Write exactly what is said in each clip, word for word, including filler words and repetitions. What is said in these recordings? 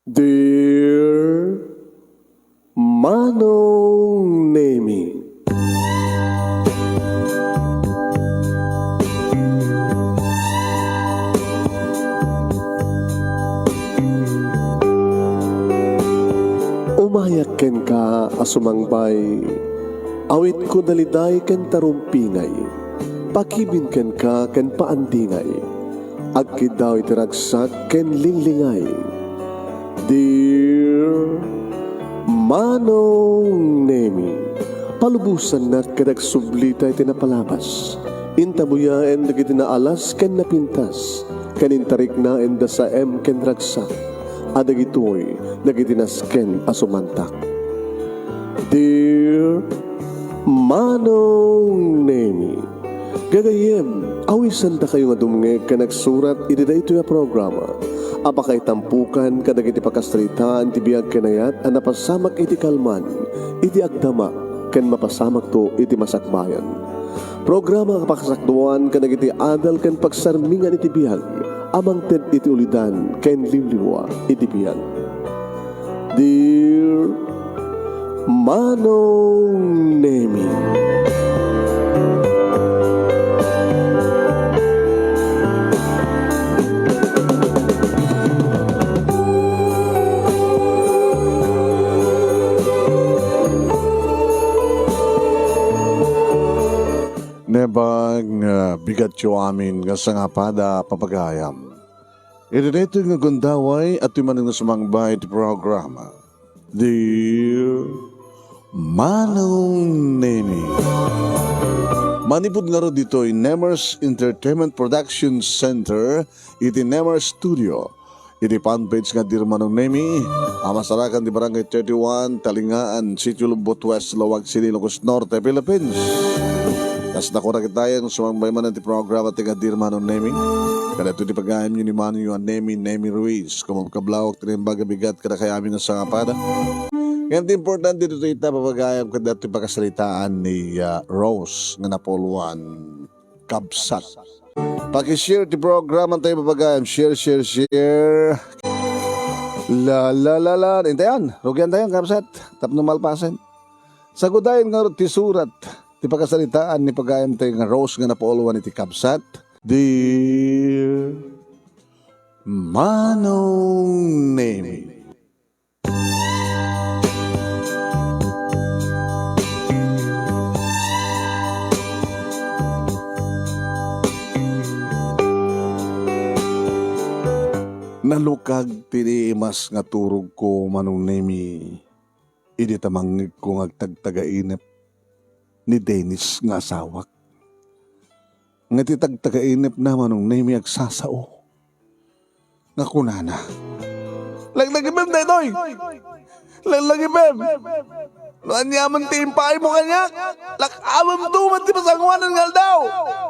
Dear Manong Nemi. Umayak kenka a sumangbay, awitko daliday ken tarumpingay, pakibin kenka ken paandingay, agkiddaw iti ragsak ken linglingay. Dear Manong Nemi, palubosannak ket agsublita iti napalabas. Intabuyaen dagiti naalas ken napintas, ken intariknaen da saem ken ragsak, a dagitoy dagiti nasken a sumantak. Dear Manong Nemi, gagayyem, awisandakayo nga dumngeg ken agsurat iti daytoy a programa a pakaitampokan kadagiti pakasaritaan ti biag ken ayat a napasamak iti kalman, iti agdama, ken mapasamakto iti masakbayan. Programa a pakasakduan kadagiti adal ken pagsarmingan iti biag a mangted iti ulidan ken liwliwa iti biag. Dear Manong Nemi. Naimbag nga bigatyo amin nga sangapada, papagayam. Iti daytoy nga gundaway, adtoy manen nga sumangbay iti programa. Dear Manong Nemi. Manipud ngarud ditoy Nemers Entertainment Production Center iti Nemers Studio. Iti fanpage nga Dear Manong Nemi, a masarakan ti Barangay thirty-one, Talingaan, Sitio Lombot West, Laoag City, Ilocos Norte, Philippines. Kas nakurakitayan, sumangbay manen ti programa ti nga Dear Manong Nemi. Kadagitoy ti pagayamyo ni Manong yo a Nemi, Nemi Ruiz. Kumabkablawak ti naimbag a bigat kadakay amin nga sangapada. Ngem ti importante ditoy ita, papagayam, kadagitoy pakasaritaan ni, ah, Rose nga napuluan. Kabsat. Paki-share ti programa tayo, papagayam. Share, share, share. La, la, la, la. Intayan. Rugian tayo, kabsat. Tapno malpasen. Sagudayen ngarud ti surat ti pakasaritaan ni pagayam tayo nga Rose nga napuluan iti kabsat. Dear Manong Nemi. Nalukag ti imas nga turogko, Manong Nemi, idi ta mangngegko nga agtagtagainep ni Dennis nga asawak. Nga ti tagtagainepna, Manong Nemi, agsasao nga kunana, "Laglagipem daytoy! Laglagipem! No aniaman ti impaaymo kaniak, lak-amem to met ti masangoanan nga aldaw!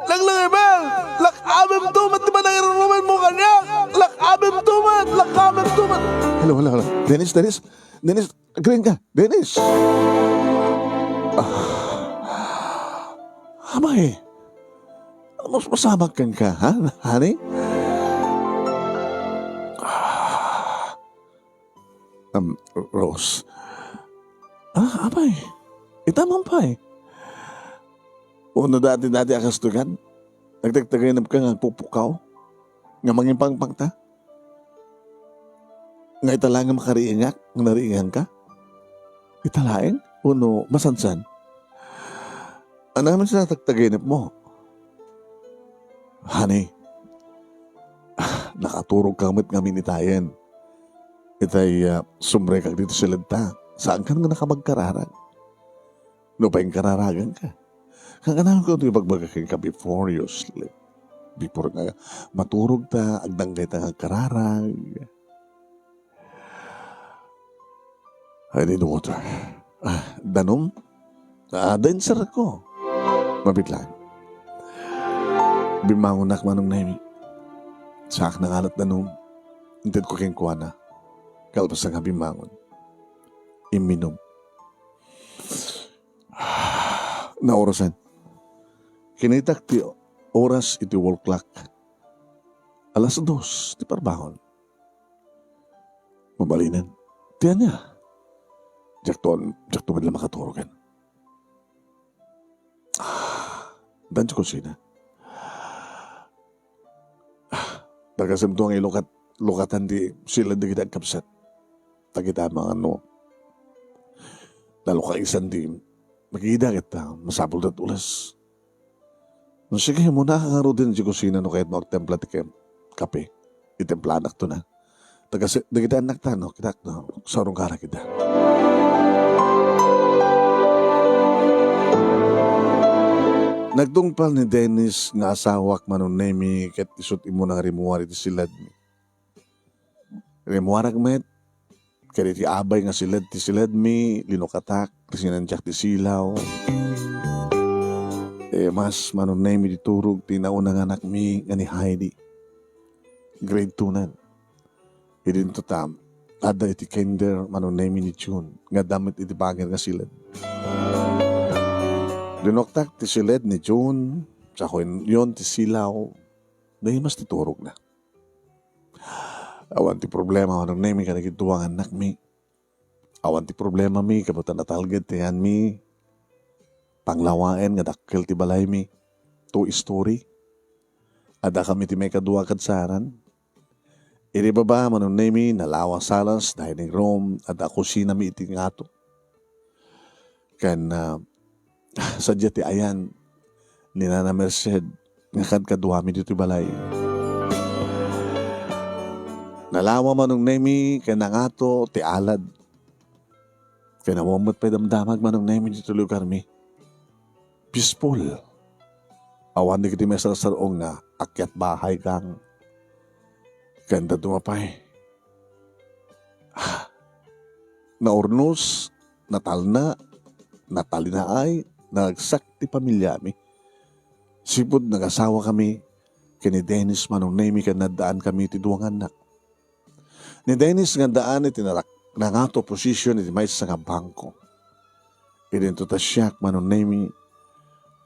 Laglagipem! Lak-amem to met ti panangirurumenmo kaniak! Lak-amem to met! Lak-amem to met!" Hello, hello, hello. Dennis, Dennis, Dennis, Agriing ka, Dennis? Ah. Amay, mas masamak kenka, ha, honey? Ah. Um, Rose. Ah, amay, ita man pay. Uno dati-dati a kastoy kan, nagtagtagainep ka nga agpupukaw, nga mangipangpang ta? Nga ita laeng makariingak, nga nariinganka? Ita laeng? Wenno masansan? Ania met sa tagtagainepmo? Honey, nakaturogka met ngamin itayen. Itay, ah, sumrekak ditoy siled ta. Saankan nga nakapagkararag? No pay kararaganka. Kankanayon ko ti ibagbaga kenka before you sleep. Before nga maturog ta, agdanggay ta nga agkararag. I need water. Ah, danum? Ah, dancer ko. Mabitlan. Bimmangonak, Manong Nemi. Saak nangalat danum. Inted ko kenkuana. Kalpasan nga bimmangon. Imminum. Naorasan. Kinitak ti oras iti wall clock. Alas dos ti parbangon. Mabalinen. Ti ania? Diakto, diakto met la makaturogen. Ah, dan ti kusina. Ah, dagasemto nga ilukat, lukatan ti siled dagiti agkabsat. Dagita mangano. Nalukaisan ti makida ket, ah, masapul dat ulas. No, sige, muna ka ngaruden idiay kusina no kayatmo agtempla ti kem-, kape. Itemplaanakto na. Taga si-, dagiti annakta, no, kitak, no, sarungkarak ida. Nagtungpal ni Dennis nga asawak, Manong Nemi, ket isut' immuna nga rimmuar iti siledmi. Rimmuarak met, ket iti abay nga siled ti siledmi, linukatak, sinandiak ti silaw. Eh, mas Manong Nemi ti turog ti nauna nga anakmi nga ni Heidi. Grade two nan. Idinto ta, adda iti kinder, Manong Nemi, ni June, nga adda met iti bangir nga siled. Linuktak ti siled ni June, sakuyon ti silaw, naimas ti turogna. Awan ti problema, Manong Nemi, kadagiti dua nga annakmi. Awan ti problemami, gapu ta natalged ti yanmi. Panglawaen nga dakkel ti balaymi. Two-story. Adda kami ti maikadua kad saanan. Iti baba, Manong Nemi, nalawa salas, dining room, adda kusinami iti ngato. Ken, ah, sadiay ti ayan ni Nana Merced nga kadkaduami ditoy balay. Nalawa, Manong Nemi, ken nangato ti alad. Ken awan met pay damdamag, Manong Nemi, ditoy lugarmi. Peaceful. Awan dagiti maisar-sar-ong nga akyat bahay kang. Ken dadduma pay. Naurnos, natalna, natalinaay, naragsak ti pamiliami. Sipud nagasawa kami ken ni Dennis, Manong Nemi, ken naddaan kami ti dua nga annak. Ni Dennis nga addaan iti narak-, nangato a position iti maysa nga bangko. Idinto ta siak, Manong Nemi,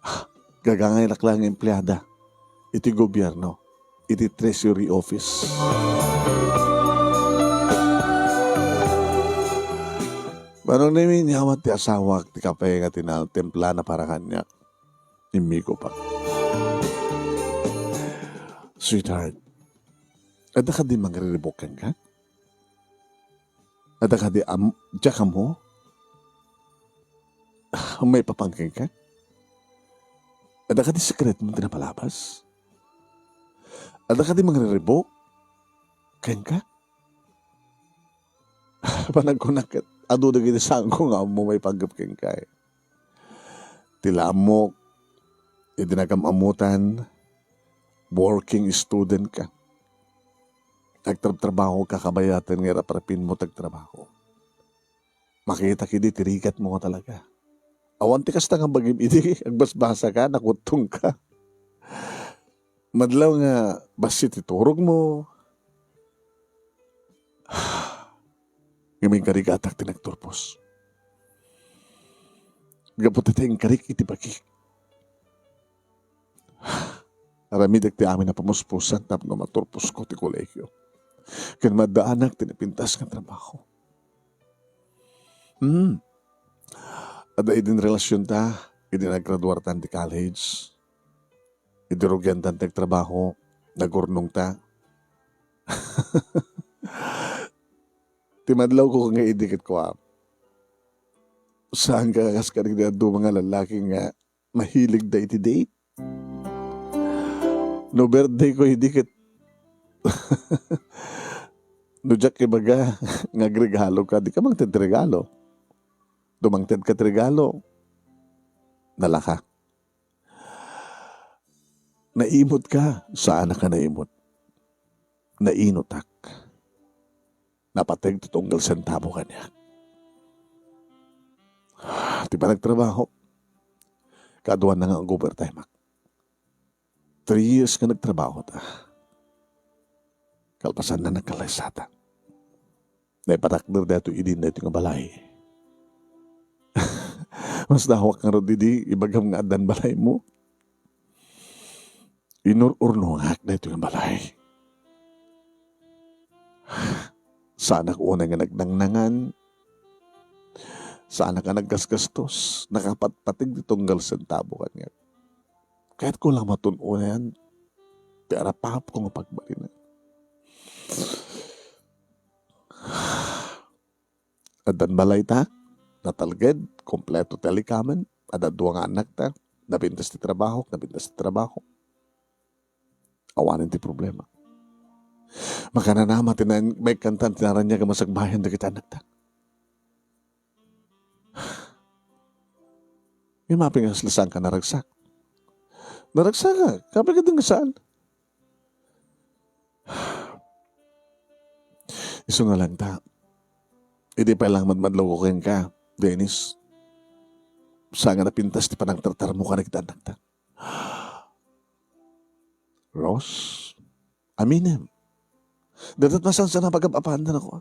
ah, gagangaynak laeng nga empleada iti gobierno, iti Treasury Office. Manong Nemi, inyawat ti asawak ti kape nga tinal-, timplana para kaniak. Immigop. Sweetheart, adda kadi mangriribuk kenka? Adda kadi am-, diak ammo? Maipapan kenka? Adda kadi sekretmo ti napalabas? Adda kadi mangriribuk kenka? Panagkunak ket, adu dagiti saanko nga ammo maipanggep kenka, eh. Ti la ammok, idi nagam-ammotan, working student ka. Agtrabtrabaho ka kabayatan nga iraprapinmo ti agtrabaho. Makitak idi ti rigatmo nga talaga. Awan ti kasta nga bagim idi agbasbasa ka, nakuttong ka. Madlaw nga bassit ti turogmo. Ngem inkarigatak ti nagturpos. Gapu ta inkarik iti bagik. Aramidek ti amin a pamuspusan tapno maturposko ti kolegio. Ken maddaanak ti napintas nga trabaho. Hmm. Adda idin relasionta, idi naggraduartan ti college. Idi rugiantan ti agtrabaho, nagurnongta. Ti madlawko nga idi ket kua, saanka kas kadagiti dadduma nga lallaki nga mahiligda iti date? No birthday ko idi ket, no diak ibaga nga agregalo ka, dika mangted ti regalo. No mangted ka ti regalo, nalaka. Naimot ka, saanak a naimot. Nainutak. Napateg ti tunggal sentabo kaniak. Ti panagtrabaho, kaduana nga ag-overtime-ak. Three years nga nagtrabaho ta. Kalpasanna, nagkalaysata. Naipatakder daytoy idin daytoy nga balay. Mas dawak ngarud idi ibagam nga addan balaymo. Inur-urnongak daytoy nga balay. Saanak unay nga nagnangnangan, saanak nga naggasgastos, nakapatpateg ti tunggal sentabo kaniak. Kayatko lang matun-onan ti arapapko nga pagbalina. Addan balayta, natalged, kompleto ti alikamen, adda dua nga annakta, napintas ti trabaho, napintas ti trabaho. Awanen ti problema. Makananama ti na-, maikkantan ti naraniag a masagbayan dagiti annakta. Ngem apay nga saan ka naragsak? Naragsak ka, apay nga saan? Isu nga lang ta. Idi pay lang madmadlawko kenka, Dennis. Saan nga napintas ti panangtartarmo kadagiti annakta? Rose, aminem. Dayta masansan a pagab-apaandan ako.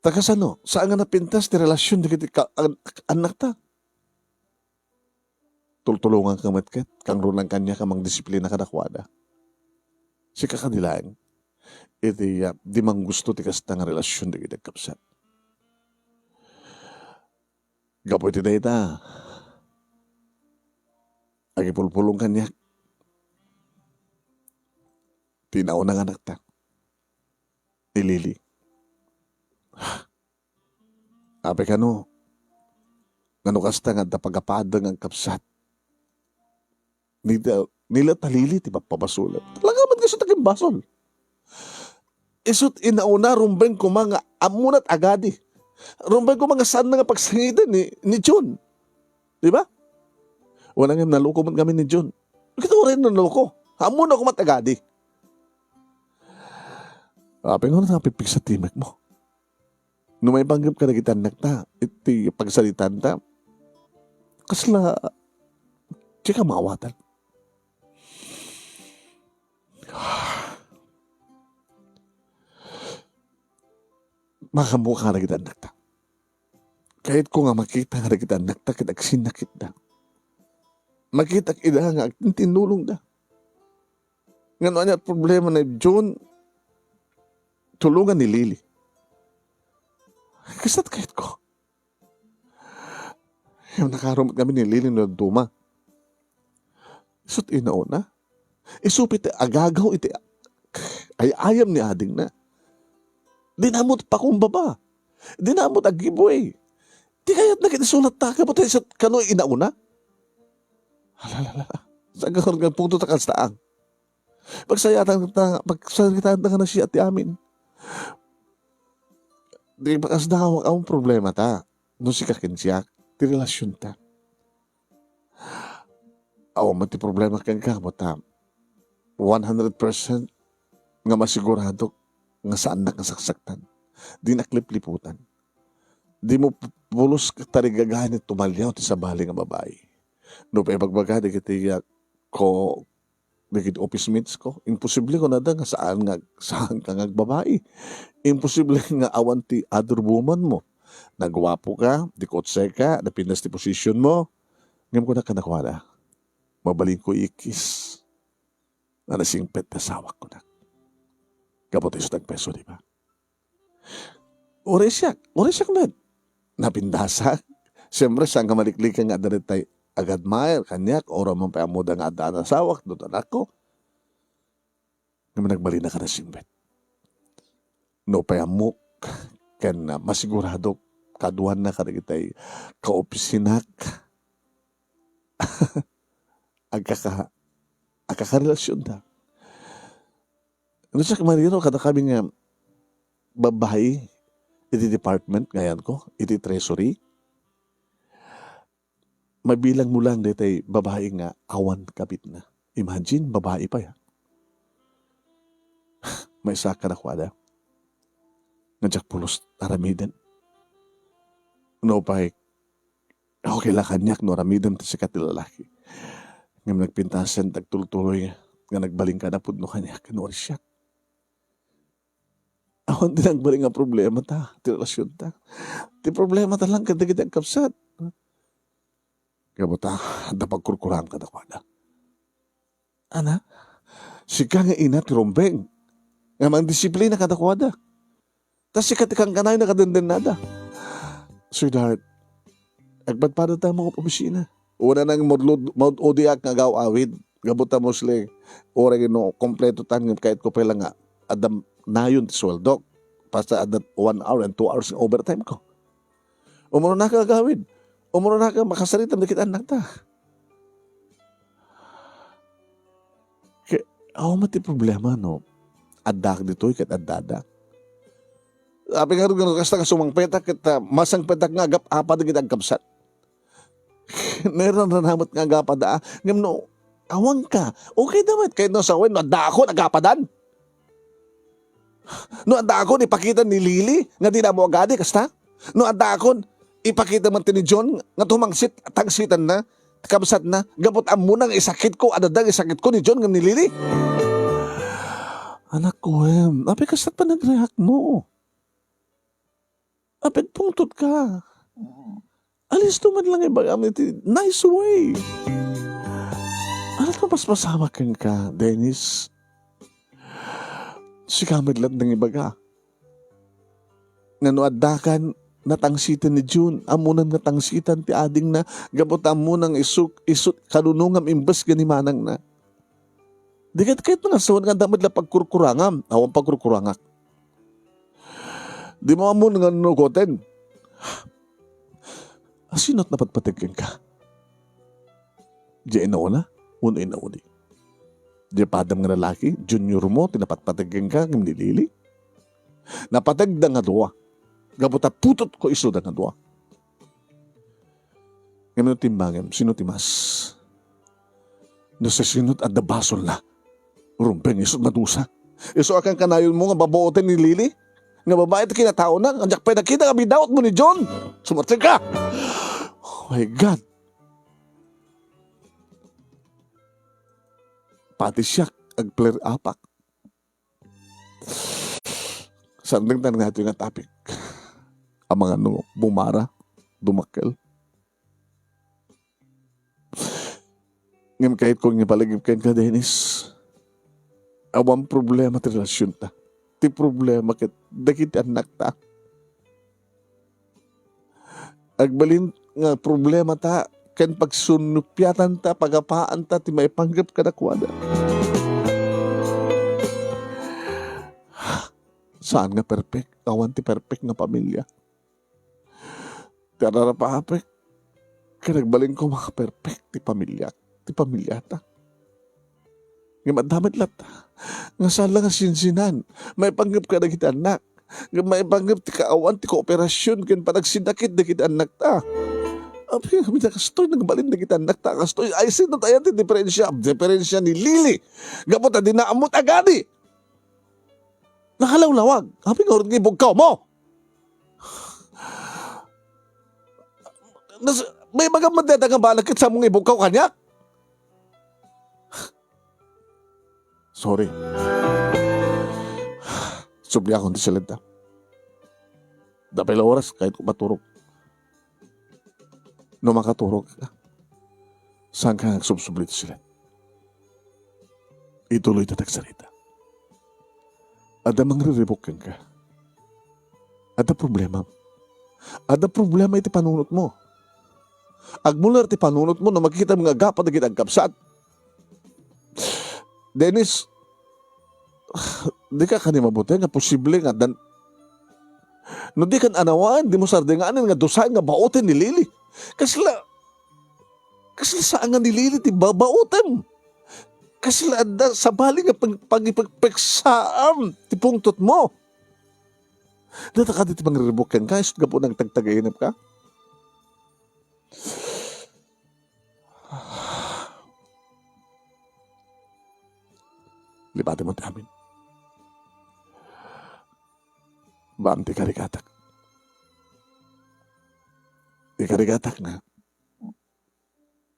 Ta kasano, saan nga napintas ti relasion dagiti ka-, an-, annakta? Tultulonganka met ket, kangrunan kaniak a mangdisiplina kadakuada. Sika kadi laeng, iti, ah, di manggusto ti kasta nga relasion dagiti agkapsat. Gapu iti dayta, agipulpulong kaniak ti nauna nga anakta, ni Lily. Apay kano, nga no kasta nga adda pagapaadda nga agkapsat, ni da-, ni la ta Lily ti mappabasolan. Talaga met nga isu ti agimbasol. Isu't inauna, rumbeng koma nga ammona ti agadi. Rumbeng koma nga saanna nga pagsangiten ni, ni Jun. Di ba? Wala nga naloko met ngamin ni Jun. Ket uray naloko. Ammona koma ti agadi. Apay nga napipigsa ti imekmo. No maipanggep kadagiti annakta, iti pagsaritanta, kasla ti kamawatan. Makaammoka kadagiti annakta. Kayatko nga makita kadagiti annakta ket agsinnakitda. Makitak ida nga agtintinnulongda. Nga no ania ti problema ni Jun, tulongan ni Lily. Kasta't kayatko. Nakarumbeng kami ni Lily no dadduma. Isu't inauna. Isu pay ti agagaw iti ay-ayam ni adingna. Dina met pakumbaba. Dina met ag-give way. Ti kayatna ket isu latta, gapu ta isu't kano inauna. Alalala. Saan ka nga punto ta kastaang? Pagsayatan ta, pagsayatan ta nga nasiat ti amin. Di pakasdawak, awan problema ta. No sika ken siak, ti relasion ta. Awan met ti problema kenka, gapu ta one hundred percent nga masiguradok nga saannak nga saksaktan. Dinak lipliputan. Dimo pu-, pulos tarigagayan ti tumaliaw ti sabali nga babai. No pay ibagbaga dagiti, ah, ko, dagiti office mates ko, imposible kunada nga saan nga, saan ka nga agbabai. Imposible nga awan ti other woman mo. Naguapo ka, di kotse ka, napintas ti position mo. Ngem kunak kadakuada, mabalinko ikis nga nasingpet ti asawak, kunak. Gapu ta isu ti agpeso, di ba? Uray siak, uray siak met. Napintasak. Siyempre, saan nga maliklikan nga adda daytay ag-admire kaniak, uray man pay ammoda nga adda anasawak, dua anakko. Ngem nagbalin a ka nasingpet. No pay ammok, ken, ah, masiguradok, kaduana kadagitay kaopisinank, agkaka-, agkakarelasionta. No siak, mariro kadakami nga babbai iti department nga ayanko, iti treasury, mabilang mo lang daytay babbai nga awan kabitna. Imagine, babbai pay, ha? Maysa kadakuada nga diak pulos aramiden. No pay, okay la kaniak no aramidem ti sika ti lalaki. Ngem nagpintasen ti agtultuloy nga nagbalinka a pudno kaniak, no, siak. Awan ti nagbalin nga problemata ti relasionta. Ti problemata lang kadagiti agkapsat. Gapu ta, adda pagkurkuram kadakuada. Ana, Sika nga ina ti rumbeng nga mangdisiplina kadakuada. Ta sika ti kankanayon a kadendennada. Sweetheart, agpadpada ta mo opisina. Una nang maud-, maud-udiak nga agaw-awid. Gapu ta mostly, uray no kompleto tan ngem kayatko pay la nga adda nayon ti suweldok. Basta adda one hour and two hours nga overtime ko. Umuna ka agawid. Umuna ka makasaritam dagiti annakta. Ke-, awan met ti problema no addak ditoy ket addada. Apay ngarud nga kasta nga sumangpetak ket, ah, masangpetak nga agap-apa dagiti agkabsat. Naranranamet nga agapada, ah. Ngem no awanka, okay da met. Kayatno sawen no addakon, agapadan. No addakon, ipakita ni Lily nga dina ammo agadi, kasta? No addakon, ipakita met ni John nga tumangsit, tangsitanna, kabsatna, gapu ta ammona nga isakitko, adda nga isakitko ni John ngem ni Lily. Anakko, em, apay kasta panagreact mo? Apay agpungtotka? Alisto met lang ibagam iti nice way. Ano ti mapaspasamak kenka, Dennis? Sika met laeng ibaga. Nga no addakan, natangsitan ni Jun, ammonan nga tangsitan ti adingna, gapu ta ammona nga isu, isu, kanunongam imbes ken ni manangna. Di ket kayatmo nga sawen nga adda met la pagkurkurangam, awan pagkurkurangak. Dimo ammo nga nunugoten. Asino ti napatpateg kenka? Diay nauna wenno inaudi? Diay padam nga lalaki, junior mo, ti napatpateg kenka ngem ni Lily? Napategda nga dua. Gapu ta putotko isuda nga dua. Ngem no timmangem, sino ti mas? No sasino ti adda basolna? Rumbeng isu ti madusa. Isu a kankanayonmo nga babaoten ni Lily? Nga babai ti kinataona? Nga diak pay nakita nga bidawatmo ni John? Sumatseg ka! Oh my God! Pati siak, agplare apak. Sandeng ta nga itoy nga topic. Amangan no bumara, dumakkel. Ngem kayatko nga ipalagip kenka, Dennis. Awan problema ti relasionta. Ti problema ket dagiti annakta. Agbalin nga problemata ken pagsunnupiatanta, pagapaanta ti maipanggep kadakuada. Saan nga perfect, awan ti perfect nga pamilia. Ti ararapaapek, ket agbalin koma nga perfect ti pamiliak, ti pamiliata. Ngem adda met latta nga sala nga sinsinan, maipanggep kadagiti annak, ngem maipanggep ti kaawan ti kooperasion ken panagsinakit dagiti annakta. Apay, kami na kastoy, nagbalin dagiti annakta kastoy. Ay, sino tayo ti diferensya? Diferensya ni Lily. Gapu ta dina ammo ti agadi. Nakalawlawag. Apay ngarud nga ibugkaw mo? Nas-, may bagam man deta nga bala ket sa mong ibugkaw kaniak? Sorry. Subliakon ti silenta. Dapay la oras, kayatko maturog. No makaturog ka, saanka nga agsubsubli ti silet? Ituloy ta tagsarita. Adda mangriribuk kenka. Adda problema. Adda problema iti panunotmo. Agmuler ti panunotmo no makitam nga agapa dagiti agkabsat. Dennis, dika kadi mabuteng nga posible nga dan-, no dikan anawaen, dimo sardinganen nga dusaen nga baoten ni Lily. Kasla, kasla saan nga ni Lily ti babaotem. Kasla adda sabali nga pag-, pagipagpeksaam ti pungtotmo. Data kadi ti mangriribuk kenka, isut gapu nagtagtagainep ka? Lipatem ti amin. Baam ti karigatak. Ti karigatak nga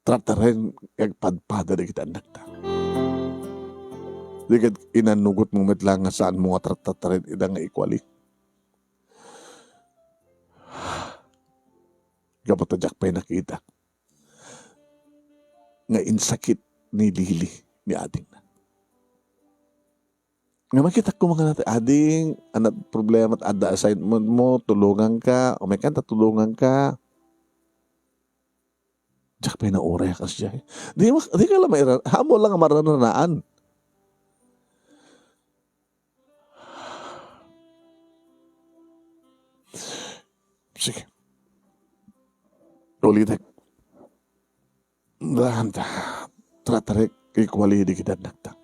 tartaren nga agpadpada dagiti annakta. Di ket inannugotmo met la nga saanmo nga tartartaren ida nga ikwali. Gapu ta diak pay nakita nga insakit ni Lily ni adingna. Nga makitak ko mga nati, "Ading, anat problema, adda assignment mo, tulungan ka, o may kanta, tulungan ka." Diak pay nauray a kasdiay. Di ma-, di ka lang mairan-, hamo lang nga maranranaan. Sige. Ulitek. Dahan ta. Tratarek, ikuali di kita nagtak.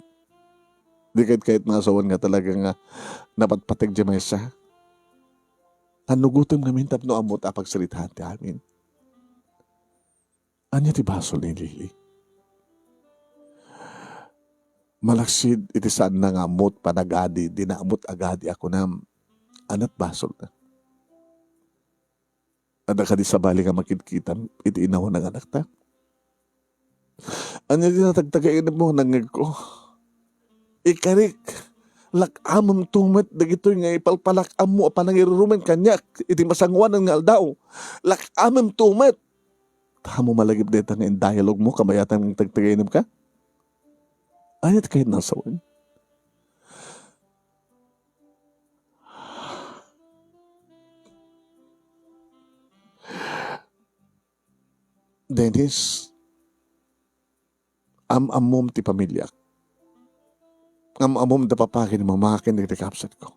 Di kayat kayat nga asawan nga talaga nga napatpateg di maysa. Anugutem ngamin tapno ammot a pagsaritaan ti amin. Ania ti basol ni Lily? Malaksid iti saanna nga ammot panagadi, di na ammot agadi a kunam, anat basolna. Adda kadi sabali nga makitkitam iti inawan nga anakta? Ania ti natagtagainep mo nga nangngegko? Ikarik, lak-amem to met dagitoy nga ipalpalak-ammo a panangirurumen kaniak iti masangoanan nga aldaw. Lak-amem to met. Tamo malagip dayta nga in-dialogue mo, kabayatan nga tagtagainep ka? Ania ti kayat nga asawen? Dennis, am-ammom ti pamiliak. Am-ammom da papa ken mama ken dagiti kabsatko.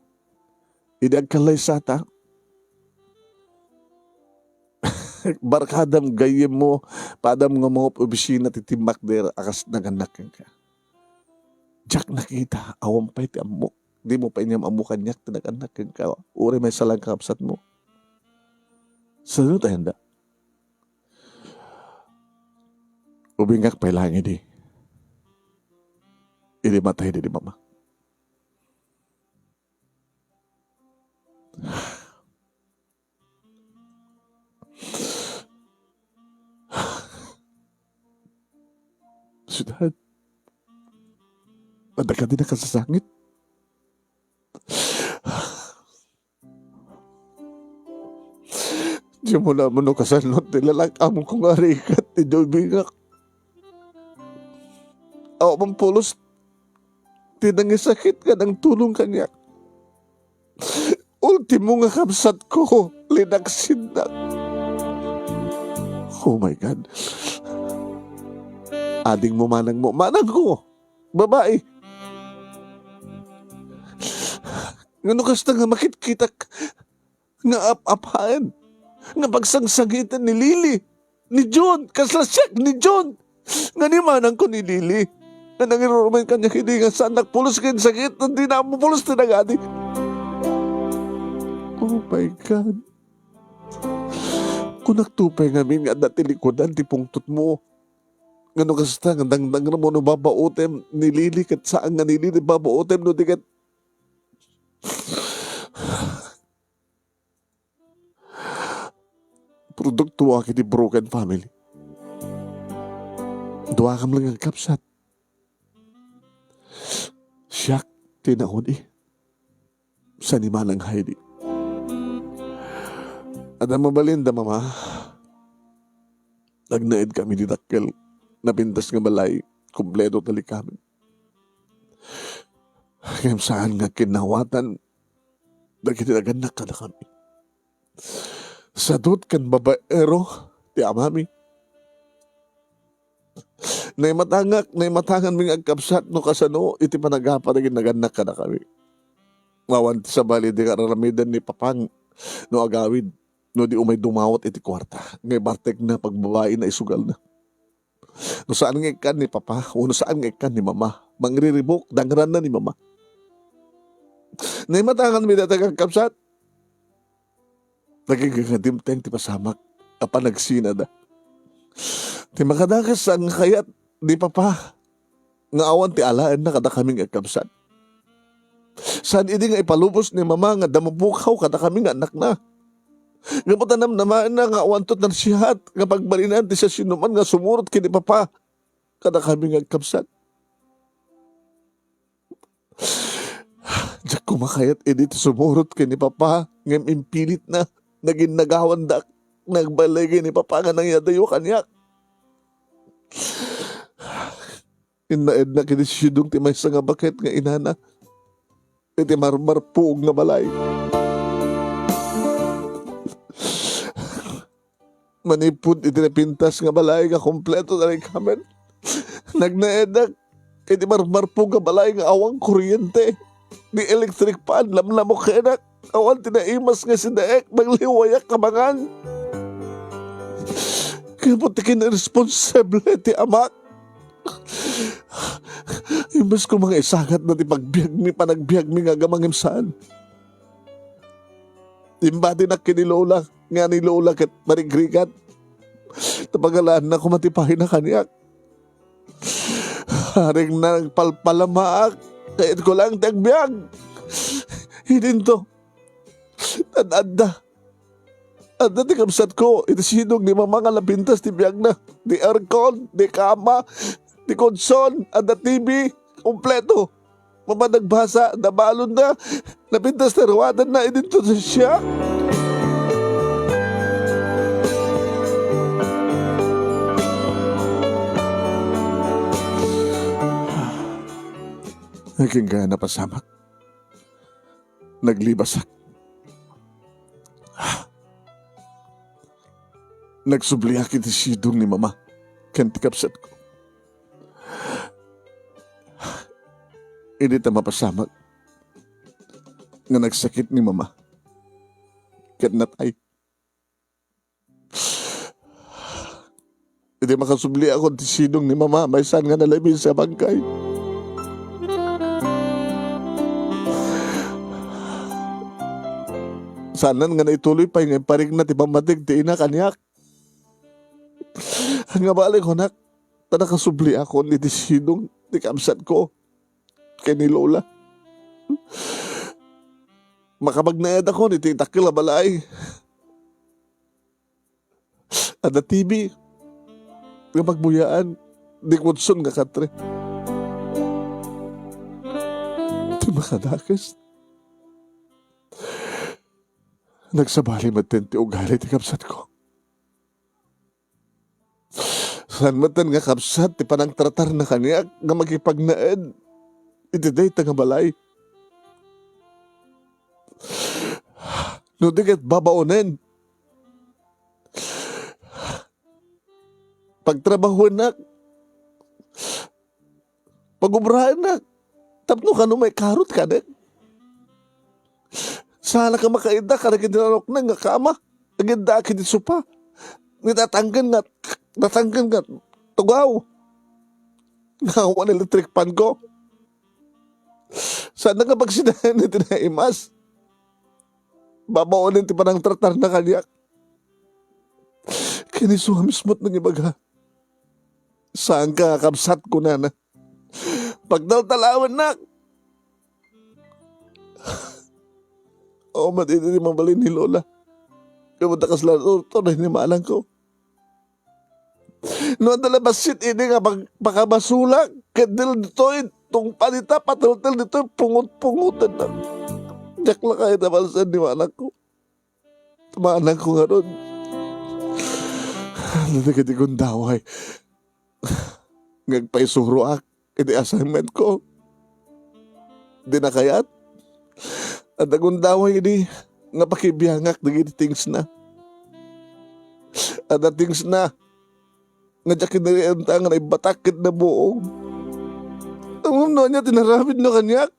Idi agkallaysata, barkadam, gayyemmo, padam nga maob-obisina ti timmakder a kas nagannak kenka. Diak nakita, awan pay ti ammok. Dimo pay inyam ammo kaniak ti nagannak kenka. Uray maysa lang kakabsatmo. Sino ta yanda? Ubingak pay lang idi. Idi matay di mama. Siudad, adda kadi nakasasangit? Dimo la ammo no kasano ti lalak-amko nga arigat ti ubingak. Awan pulos ti nangisakit nga nangtulong kaniak. Ultimo nga kabsatko, linaksidnak. Oh my God. Adingmo, manangmo, manangko. Babai. Ngano kasta nga makitkitak nga ap-apaen, nga pagsangsangitan ni Lily, ni John, kasla siak ni John, nga ni manangko ni Lily, nga nangirurumen kaniak idi nga saannak pulos ken sakit, nga di na ammo pulos ti nagadi. Oh my God. Kunak to pay ngamin nga adda ti likudan ti pungtotmo. Ngano kasta nga dangdangramo no babaotem ni Lily ket saan nga ni Lily babaotem no di ket produkto iti broken family. Duakam lang nga kabsat. Siak ti naudi. Sa ni Manang Heidi. Adda mabalin da, Mama. Nagnaed kami di dakkel. Napintas nga balay. Kompleto ti likamen. Ngem saan nga kinawatan dagiti nagannak kadakami. Sadut ken babaero ti amami. Naimatangak, naimatanganmi nga agkabsat no kasano iti panagapa dagiti nagannak kadakami. Awan ti sabali di nga ar-aramiden ni Papang no agawid, no di umay dumawat iti kuarta nga ibartekna pagbabaina isugalna. No saan nga ikkan ni Papa, wenno saan nga ikkan ni Mama, mangriribuk, dangranna ni Mama. Naimatanganmi dayta nga agkabsat. Naginggadimteng ti pasamak a panagsinada. Ti makadakes nga kayat ni Papa nga awan ti alaenna kadakami nga agkabsat. Saan idi nga ipalubos ni Mama nga adda mapukaw kadakami nga annakna. Gapu ta namnamaenna nga awanto ti nasihat nga pagbalinen ti siasinoman nga sumurot ken ni Papa kadakami nga agkabsat. Diak koma kayat idi ti sumurot ken ni Papa ngem impilitna. Naginnagawandak. Nagbalay ken ni Papa nga nangyadayo kaniak. Innaedna ken ni Sidong ti maysa nga baket nga inana. iti marmarpug nga balay. Manipud iti napintas nga balay nga kompleto ti naikamem, nagnaedak iti marmarpug nga balay nga awan kuryente. Ni electric fan, lamlamok kenak. Awan ti naimas nga sidaek, nagliwayak a mangan. Kayat ti kiniresponsable ti amak. Imbes ko nga isagat na ti pagbiagmi, panagbiagmi nga agamangem saan. Imbatinak ken ni Lola, nga ni Lola ket marigrigat. Ta pagalaanna koma ti pahina kaniak. Aring nagpalpalamaak, kayatko lang ti agbiag. Idinto, ad-adda. Adda ti kabsatko, iti sidong ni Mama nga napintas ti biagna. Ti aircon, ti kama, ti kutson, adda T V, kompleto. Mama nagbasa, nabalonna, napintas ti ruatanna, idinto ti siak. Akin kaya napasamak. Naglibasak. Nagsubliak iti sidong ni Mama ken ti kabsatko. Idi ta mapasamak nga nagsakit ni Mama ket natay. Idi makasubliakon ti sidong ni Mama, maysan nga nalamis a bangkay. Saanen nga naituloy pay nga imparikna ti pammatig ti ina kaniak. Nga bali kunak, ta nakasubliakon iti sidong ti kabsatko ken ni Lola. Makapagnaedakon iti dakkel a balay. Adda T V nga pagbuyaan, di kutson nga katre. Ti makadakes, nagsabali metten ti ugali ti kabsatko. Saan metten nga kabsat ti panangtratarna kaniak nga makipagnaed iti dayta nga balay. No di ket babaonen, pagtrabahuennak, pagubraennak, tapno kano maikarot kadek. Saan a makaidda kadagiti nanokna nga kama, agiddaak iti sopa. Ni tatangken nga, tatangken nga tugaw. Nga awan electric fan ko. Saan nga pagsidayan iti naimas? Babaonen ti panangtratarna kaniak. Ken isu a mismo ti nangibaga. Saanka nga kabsat, kunana. Pagtaltalawennak. O, madi ti mabalin ni Lola. Ket ta kasla tortor ni manangko. No adda la bassit idi nga pag-, pakabasolak, ket ditoy, tungpal ita, pateltel ditoy, pungot-pungoten. Diak la kayat a balsen ni manangko. Manangko ngarud. Dagiti gundaway nga agpaisuroak iti assignment ko. Di na kayat. Adda gundaway idi nga pakibiangak dagiti things na. Adda things na nga diak kinarianta nga naibatak ket nabuong. Ngem no ania ti naramidna kaniak?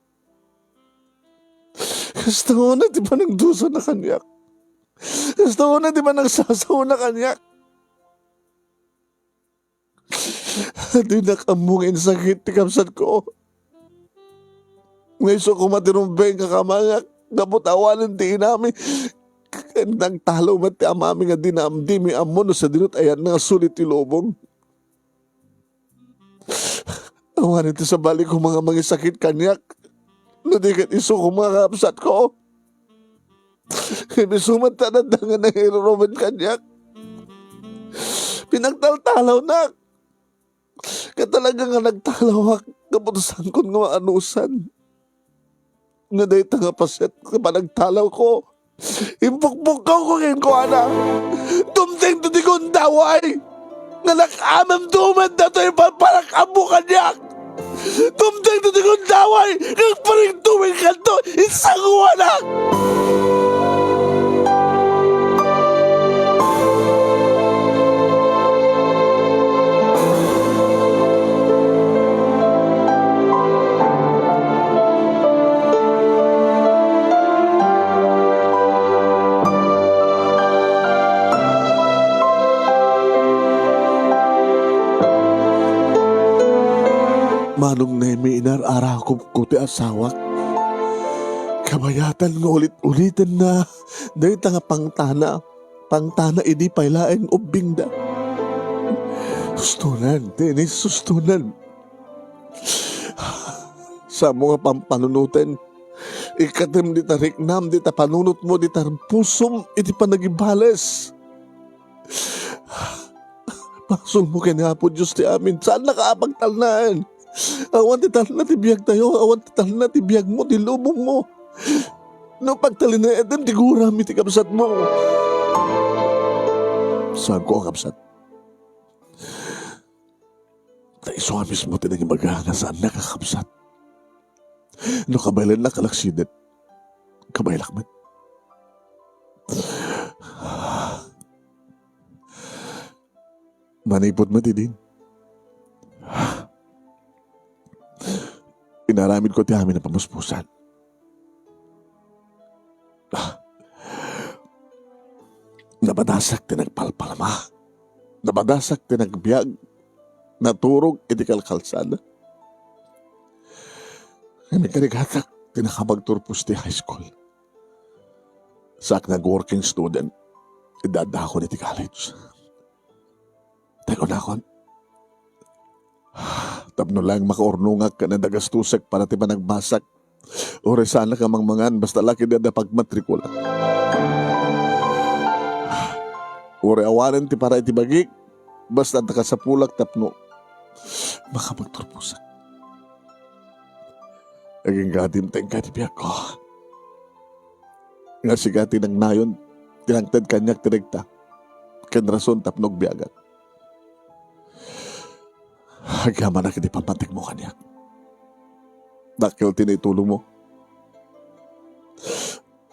Kasta unay ti panagdusana kaniak. Kasta unay ti panagsasaona kaniak. Dinak ammo nga insakit ti kabsatko. Nga isu koma ti rumbeng nga kamangak, gapu ta awanen ti inami. Ken nagtalo met ti amami nga dina, dimi ammo no sadino ti ayanna nga suli ti lubong. Awanen ti sabali koma nga mangisakit kaniak. No di ket isu koma nga kabsatko. Ken isu met ti adda nga nangiruruben kaniak. Pinagtaltalawnak. Ket talaga nga nagtalawak, gapu ta saankon nga maanusan. Nga dayta nga paset nga panagtalawko, impukpukkawko kenkuana. Dumteng ti gundaway nga nakaamem dumen datoy palpalak-ammo kaniak. Tumteng ti gundaway nga agparigduwingkanto, insanguanak! Manong Nemi, inar-arakupko ti asawak. Kabayatan nga ulit-ulitenna dayta nga pangtana, pangtana idi pay laeng ubbingda. Sustonan, Dennis, sustonan. Samo nga pampanunoten, ikkatem dita riknam, dita panunotmo, dita pusom iti panagibales. Basolmo ken Apo Dios ti amin. Saannaka a pagtalnaen. Awan ti talna ti biagtayo, awan ti talna ti biagmo, ti lubongmo. No pagtalinaedem ti guram iti kabsatmo. Saanko a kabsat. Ta isu a mismo ti nangibaga nga saannak a kabsat. No kabaelannak a laksidet, kabaelak met. Manipud met idin, inaramidko ti amin a pamuspusan. Nabadasak ti nagpalpalama. Nabadasak ti nagbiag. Naturog iti kalkalsada. Ngem ikarigatak ti nakapagturpos ti high school. Saak nag-working student, idda-addakon iti college. Tay kunakon, tapno laeng makaurnongak ken adda gastosek para ti panagbasak, uray saanak a mangmangan basta la ket adda pagmatrikula. Uray awanen ti para iti bagik, basta adda kasapulak tapno makapagturposak. Agingga dimteng ka ti biagko. Nga sika ti nangnayon, ti nangted kaniak ti rekta ken rason tapno agbiagak. Agyamanak iti pammatikmo kaniak. Dakkel ti naitulongmo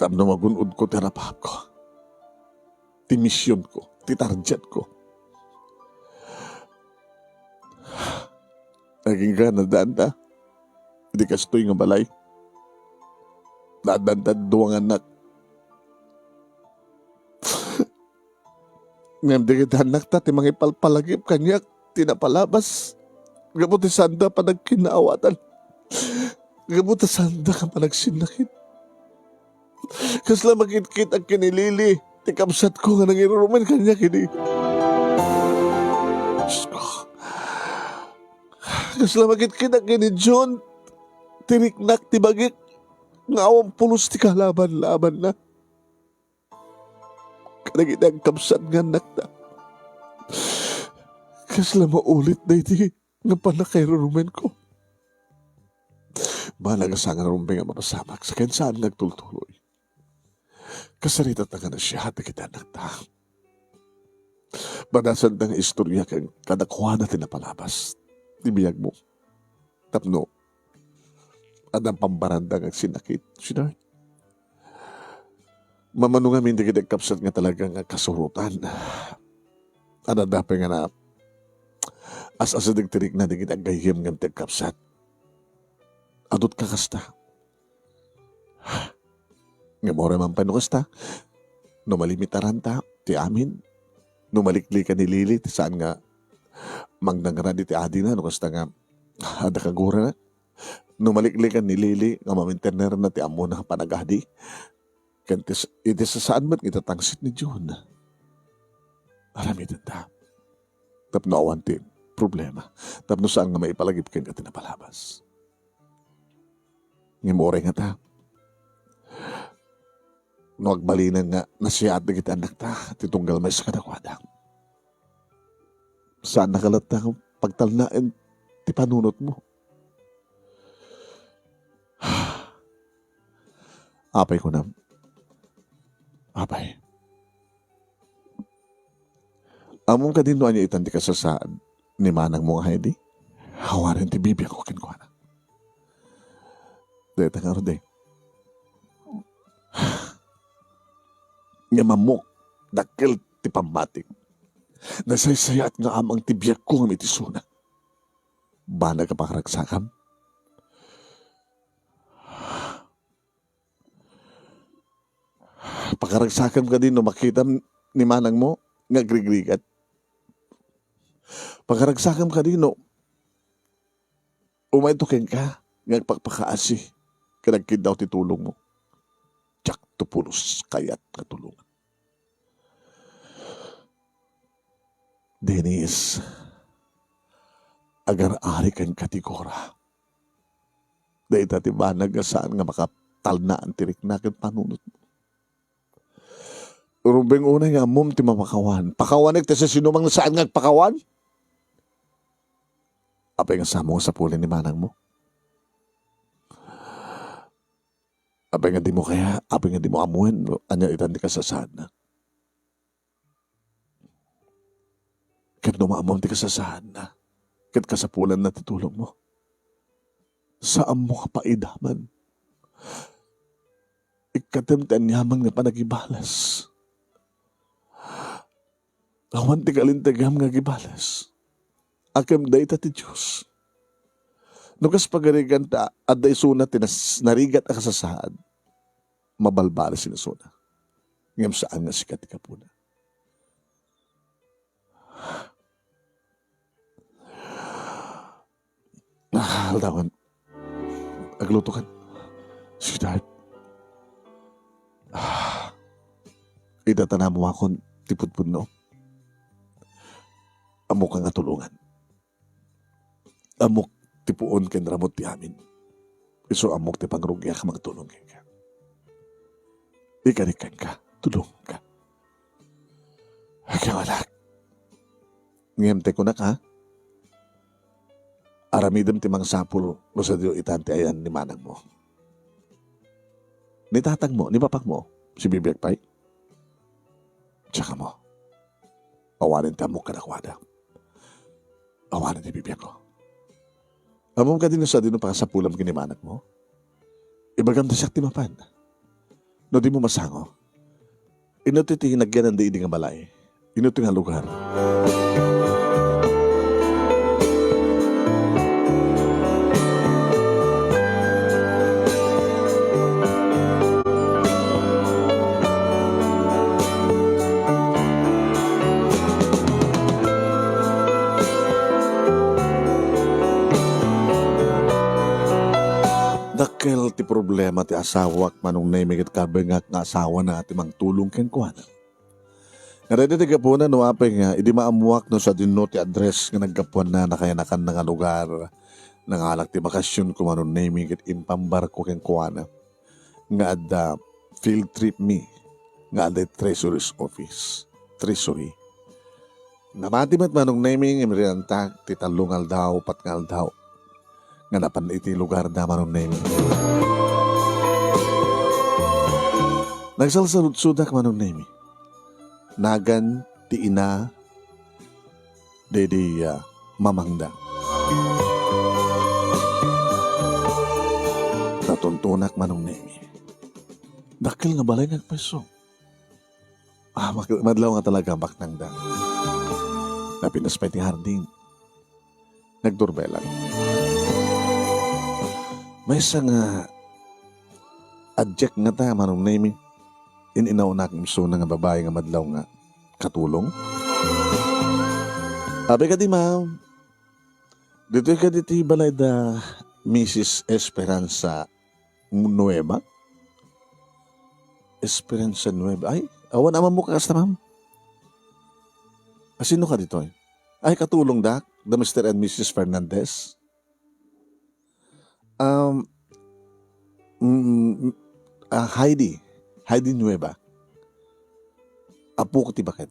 tapno magun-odko ti arapapko, ti misionko, ti targetko. Agingga naddaanta iti kastoy nga balay. Naaddanta dua nga annak. Ngem dagiti annakta ti mangipalpalagip kaniak ti napalabas gapu ti saanda a panagkinnaawatan, gapu ta saanda a panagsinnakit. Kasla makitkitak ken ni Lily ti kabsatko nga nangirurumen kaniak idi. Diosko, kasla makitkitak ken ni John ti riknak ti bagik nga awan pulos ti kalaban-labanna. Kadagiti agkabsat nga annakta, kasla maulit daydi nga pannakairurumenko. Banag a sangarumbeng a mapasamak, saken saan nga agtultuloy. Kasaritatna nga nasia dagiti annakta. Badasanta nga istorya ken kadakuada ti napalabas ti biagmo. Tapno adda pambaranda nga agsinnakit, sweetheart. Mamano ngamin dagiti agkabsat nga talaga nga kasurotan. Adda pay nga na as-asideg ti rikna dagiti aggayyem ngem ti agkabsat. Adut ka kasta. Ngem uray man pay no kasta, no malimitaranta ti amin, no maliklikan ni Lily ti saan nga mangnangrad iti adina, no kasta nga adda kagurana, no maliklikan ni Lily nga maminternerna ti ammona a panagadi, ken ti, iti sasaan met nga itatangsit ni John. Aramidenta tapno awan ti problema, tapno saan nga maipalagip kenka ti napalabas. Ngem uray ngata, no agbalinen nga nasiaat dagiti annakta ti tunggal maysa kadakuada, saannaka latta nga pagtalnaen ti panunotmo. Apay, kunam, apay, ammom kadi no ania itan ti kasasaad ni manangmo nga Heidi? Awanen ti bibiagko kenkuana. Dayta ngarud, eh. Ngem ammok, dakkel ti pammatik. Nasaysayat nga amang ti biagko ngem iti isuna. Banag a pakaragsakam. Pakaragsakam kadi no makitam ni manangmo nga agrigrigat? Pakaragsakam kadi no umayto kenka nga agpakpakaasi ken agkiddaw ti tulongmo? Diakto pulos kayat nga tulongan. Denise, agar-ari kenka ti gora. Dayta ti banag nga saan nga makatalnaan ti rikna ken panunotmo. Rubeng unay nga ammom ti mapakawan. Pakawanek ti siasinoman nga saan nga agpakawan? Apay nga saan nga sapulen ni manangmo? Apay nga dimo kaya, apay nga dimo ammoen no ania itan ti kasasaadna? Ket no maammom ti kasasaadna, ket kasapulanna ti tulongmo, saanmo nga paidaman. Ikkatem ti aniaman nga panagibalas. Awan ti kalintegam nga agibales. Ngem dayta ti Dios. No kas pagarigan ta adda isuna ti nas-, narigat a kasasaad, mabalbalis ni isuna. Ngem saan nga sika ti gapuna. Ah, aldawan. Aglutokan. Sweetheart. Ah. Ita ta namuakon ti pudpudno. Ammok nga tulongan. Ammok ti puon ken ramut ti amin. Isu ammok ti pangrugiak a mangtulong kenka. Ikarik kenka, tulongka. Agyawanak. Ngem ti kunak, ha? Aramidem ti mangsapul no sadino itan ti ayan ni manangmo. Ni tatangmo, ni papakmo, sibibiag pay? Tsaka mo. Awanen ti ammok kadakuada. Awanen ti bibiagko. Ammom kadi no sadino pakasapulam ken ni manangmo? Ibagam ta siak ti mapan. No dimo masango, inno ti, ti nagyanan idi nga balay. Inno ti nga lugar. Dakkel ti problema ti asawak, Manong Nemi, ket kabengak nga asawana ti mangtulong kenkuana. Nga dayta ti gapuna no apay nga idi maammoak no sadino ti address nga naggapuanna, nakayanakanna nga lugar, nangalak ti bakasionko, Manong Nemi, ket impambarko kenkuana nga adda field trip mi nga adda Treasury's office. Treasury. Namati met, Manong Nemi, nga miriantak ti tallo nga aldaw, upat nga aldaw nga napan iti lugar da, Manong Nemi. Nagsalsaludsodak, Manong Nemi. Nagan ti ina daydi, ah, mamangda. Natuntunak, Manong Nemi. Dakkel nga balay nga agpayso. Ah, mak-, madlaw nga talaga, baknangda. Napinas pay ti hardin. Nagdurbelak. Maysa nga adjek nga ta, Manong Nemi. In-inawnak isuna nga babai nga madlaw nga katulong. Abi kadi, ma'am. Ditoy kadi ti balay da Misis Esperanza Nueva? Esperanza Nueva. Ay, awan a mammukak kasta, ma'am. Asino ka ditoy? Ay, katulong da, da Mister and Missus Fernandez. Um, mm, ah, Heidi. Heidi Nueva. Apo ko ti baket.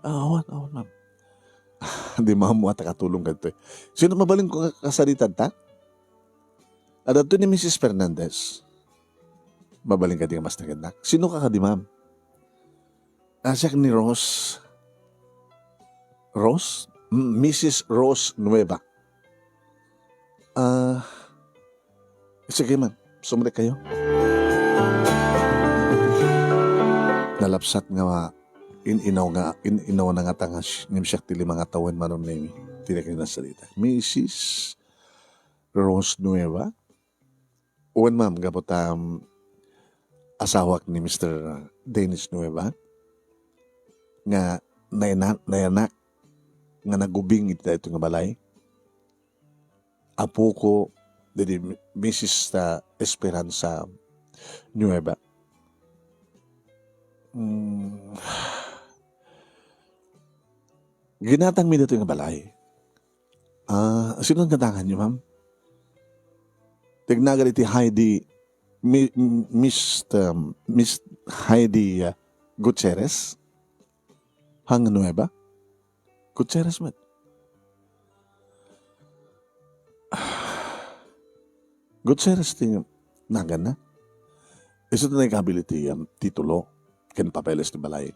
Ah, awan, awan, ma'am. Di, ma'am, wa ta katulong kadto, eh. Sino mabalin ko nga kasarita ta? Adda ni Missus Fernandez. Mabalin kadi nga mas nagannak. Sino ka kadi, ma'am? Ah, siak ni Rose. Rose? M-, Missus Rose Nueva. Ah, sige, ma'am. Sumrek kayo. Nalapsat nga in-inaw nga, in-inaw na nga tanga, ngem siak ti lima nga tawen, Manong Nemi. Ti nagsalita. Missus Rose Nueva? Wen, ma'am, gapu ta, um, asawak ni Mister Dennis Nueva nga nayanak, nayanak nga nagubing iti daytoy nga balay. Apoko, didi Missus ta Esperanza Nueva. Mm. Ginatangmi daytoy nga balay. Ah, sino ang gatangan niyo, ma'am? Ti agnagan iti Heidi, Mi-, Miss, um, Miss Heidi, uh, Gutierrez? Hang Nueva? Gutierrez met. Gutierrez ti naganna. Isu ti nagkabilin ti, um, titulo ken papeles ti balay.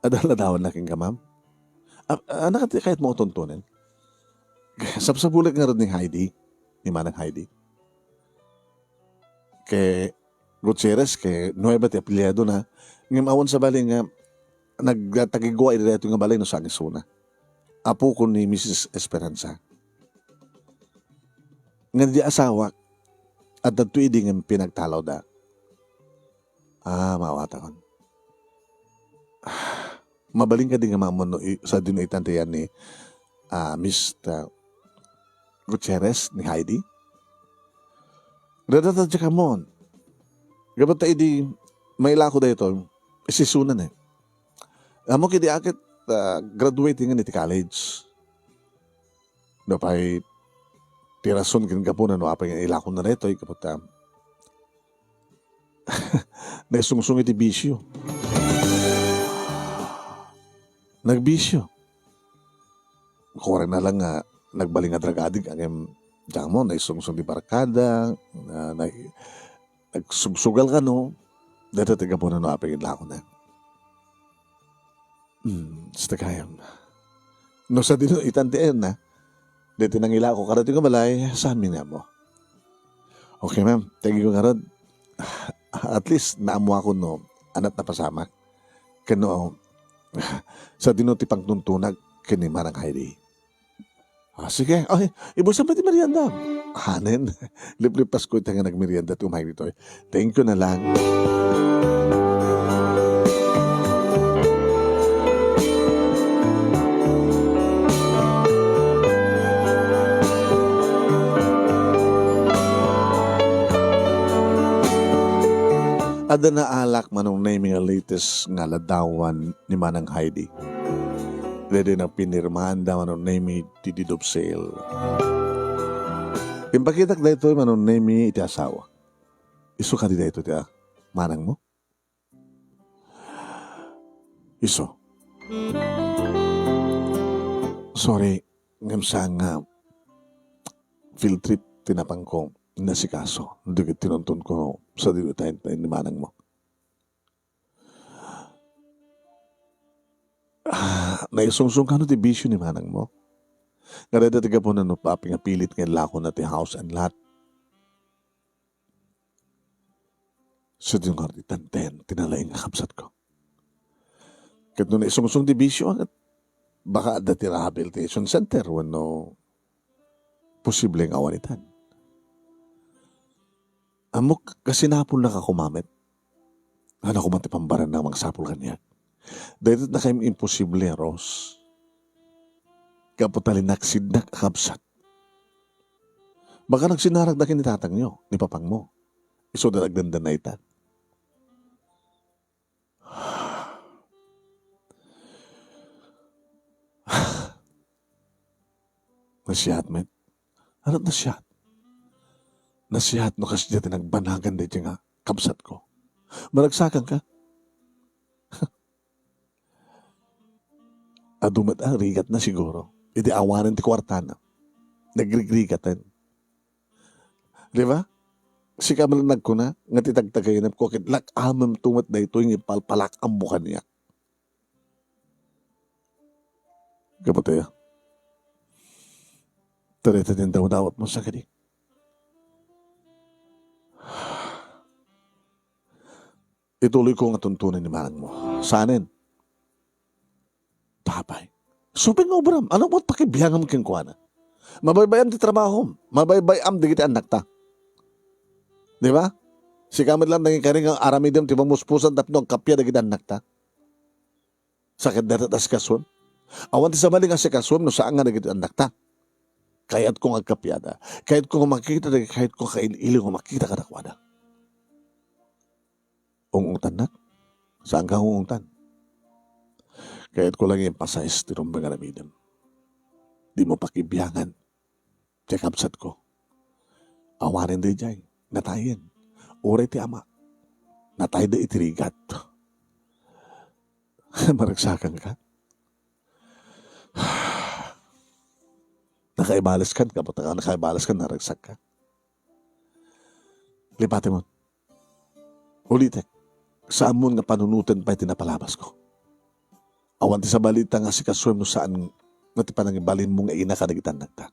Adda ladawanna kenka, ma'am? A-, anak, ti kayatmo a tuntunen? Sapsapulek ngarud ni Heidi, ni Manang Heidi. Ken Gutierrez, ken Nueva ti apelyido na. Ngem awan sabali nga nagtagigua iti daytoy nga balay no saan isuna. Apoko ni Missus Esperanza. Ngem di asawak, adda idi ngem pinagtalawda. Ah, maawatakon. Mabalin kadi nga maammo no i-, sadino itan ti yan ni, ah, Miss, ah, Gutierrez, ni Heidi? Dada ta diak ammon. Gapu ta idi mailako daytoy, isisunan eh. Ammok idi a ket, ah, graduating iti college. Nupay ti rason ken gapuna no apay nga ilakonna daytoy, gapu ta naisungsong iti bisio. Nagbisio. Kuarana lang nga nagbalin nga drug addict, ngem diak ammon, naisungsong ti barkada, na, na, nagsugsugal kano, dayta ti gapuna no apay nga ilakonna. Hmm, basta gayam. No sadino itan ti ayanna, daytoy nangilako kadaytoy nga balay, saanmi nga ammo. Okay, ma'am. Thank you ngarud. At least, naammoakon no, ania ti napasamak. Ken no, sadino ti pangtuntunag ken ni Manang Heidi. Ah, sige. Ay, ibusan met ti merienda. Hanen. Liplippasko ita nga nagmerienda ti umay ditoy. Thank you na lang. Adda naalak, Manong Nemi, nga latest nga ladawan ni Manang Heidi. Daydi nagpinirmaanda, Manong Nemi, ti deed of sale. Impakitak daytoy, Manong Nemi, iti asawa. Isu kadi daytoy ti, ah, manangmo? Isu. Sorry, ngem saan nga field trip ti napangko inasikaso. Dagiti tinunton ko sadino itayon ni manangmo. Ah, naisungsong kano ti bisio ni manangmo? Nga dayta ti gapuna no apay nga pilit nga ilakona ti house and lot. Sadino ngarud itan ti nalaing nga kabsatko? Ket no naisungsong ti bisio, ket baka adda ti rehabilitation center wenno posible nga awan itan. Ammok, kasinapulna ka koma met. Ania koma ti pambaranna nga mangsapul kaniak? Daytoy nakayam imposible, Rose. Gapu ta linaksidnak a kabsat. Baka nagsinarak da ken ni tatangyo, ni papangmo. Isuda agdandanna ita. Nasiat met. Ania ti nasiat? Nasiat no kasdiay ti nagbanagan daytoy nga kabsatko. Maragsakanka? Adu met a rigatna siguro. Idi awanen ti kuartana. Nagrigrigaten. Di ba? Sika met nagkuna nga ti tagtagayanko ket lak-amem to met daytoy nga ipalpalak-ammo kaniak. Kaputi. Tarita din daw dawat mo sa kadi. Ituloy ko nga tuntunan ni manang mo. Sanen? Tapay. Suping nga obram. Ano mo pakibiangam kenkuana? Mabaybay-am ti trabahom. Mabaybay-am dagiti annakta. Di ba? Sika met lang nangikari nga aramidem ti mamuspusan tapno agkappia dagiti annakta. Sa ket dayta ta sikasuem. Awan ti sabali nga sikasuem no saan nga dagiti annakta. Kayatko nga agkappiada. Kayatko nga makita dagiti, kayatko nga kail-ili nga makita kadakuada. Ung-ungtannak? Saanka ung-ungtan? Kayatko lang i-emphasize ti rumbeng nga aramidem. Dimo pakibiangan ti kabsatko. Awanen daydiay, natayen. Uray ti ama, natayda iti rigat. Maragsakanka? Nakaibaleskan, kaputi, nakaibaleskan, naragsakka. Lipatemon. Ulitek, saanmon nga panunoten pay ti napalabasko. Awan ti sabalita nga sikasuem no saan nga ti panangibalinmo nga ina kadagiti annakta.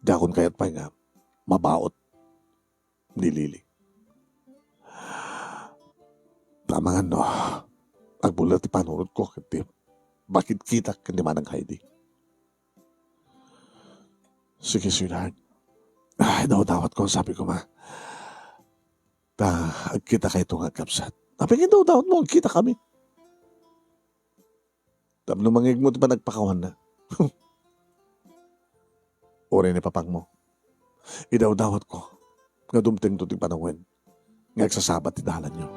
Diakon kayat pay nga mabaut ni Lily. Tamangan no, agbulla ti panunotko ket ti bakit kita ken ni Manang Heidi. Sige, sweetheart. Ay, dawdawat ko, sabi ko ma. Ta, agkita kayto nga agkabsat. Apay nga dawdawat mo, agkita kami. Tapno mangngegmo ti panagpakawanna. Uray ni papangmo. Idawdawat ko nga dumtengto ti panawen nga agsasabat ti dalanyo.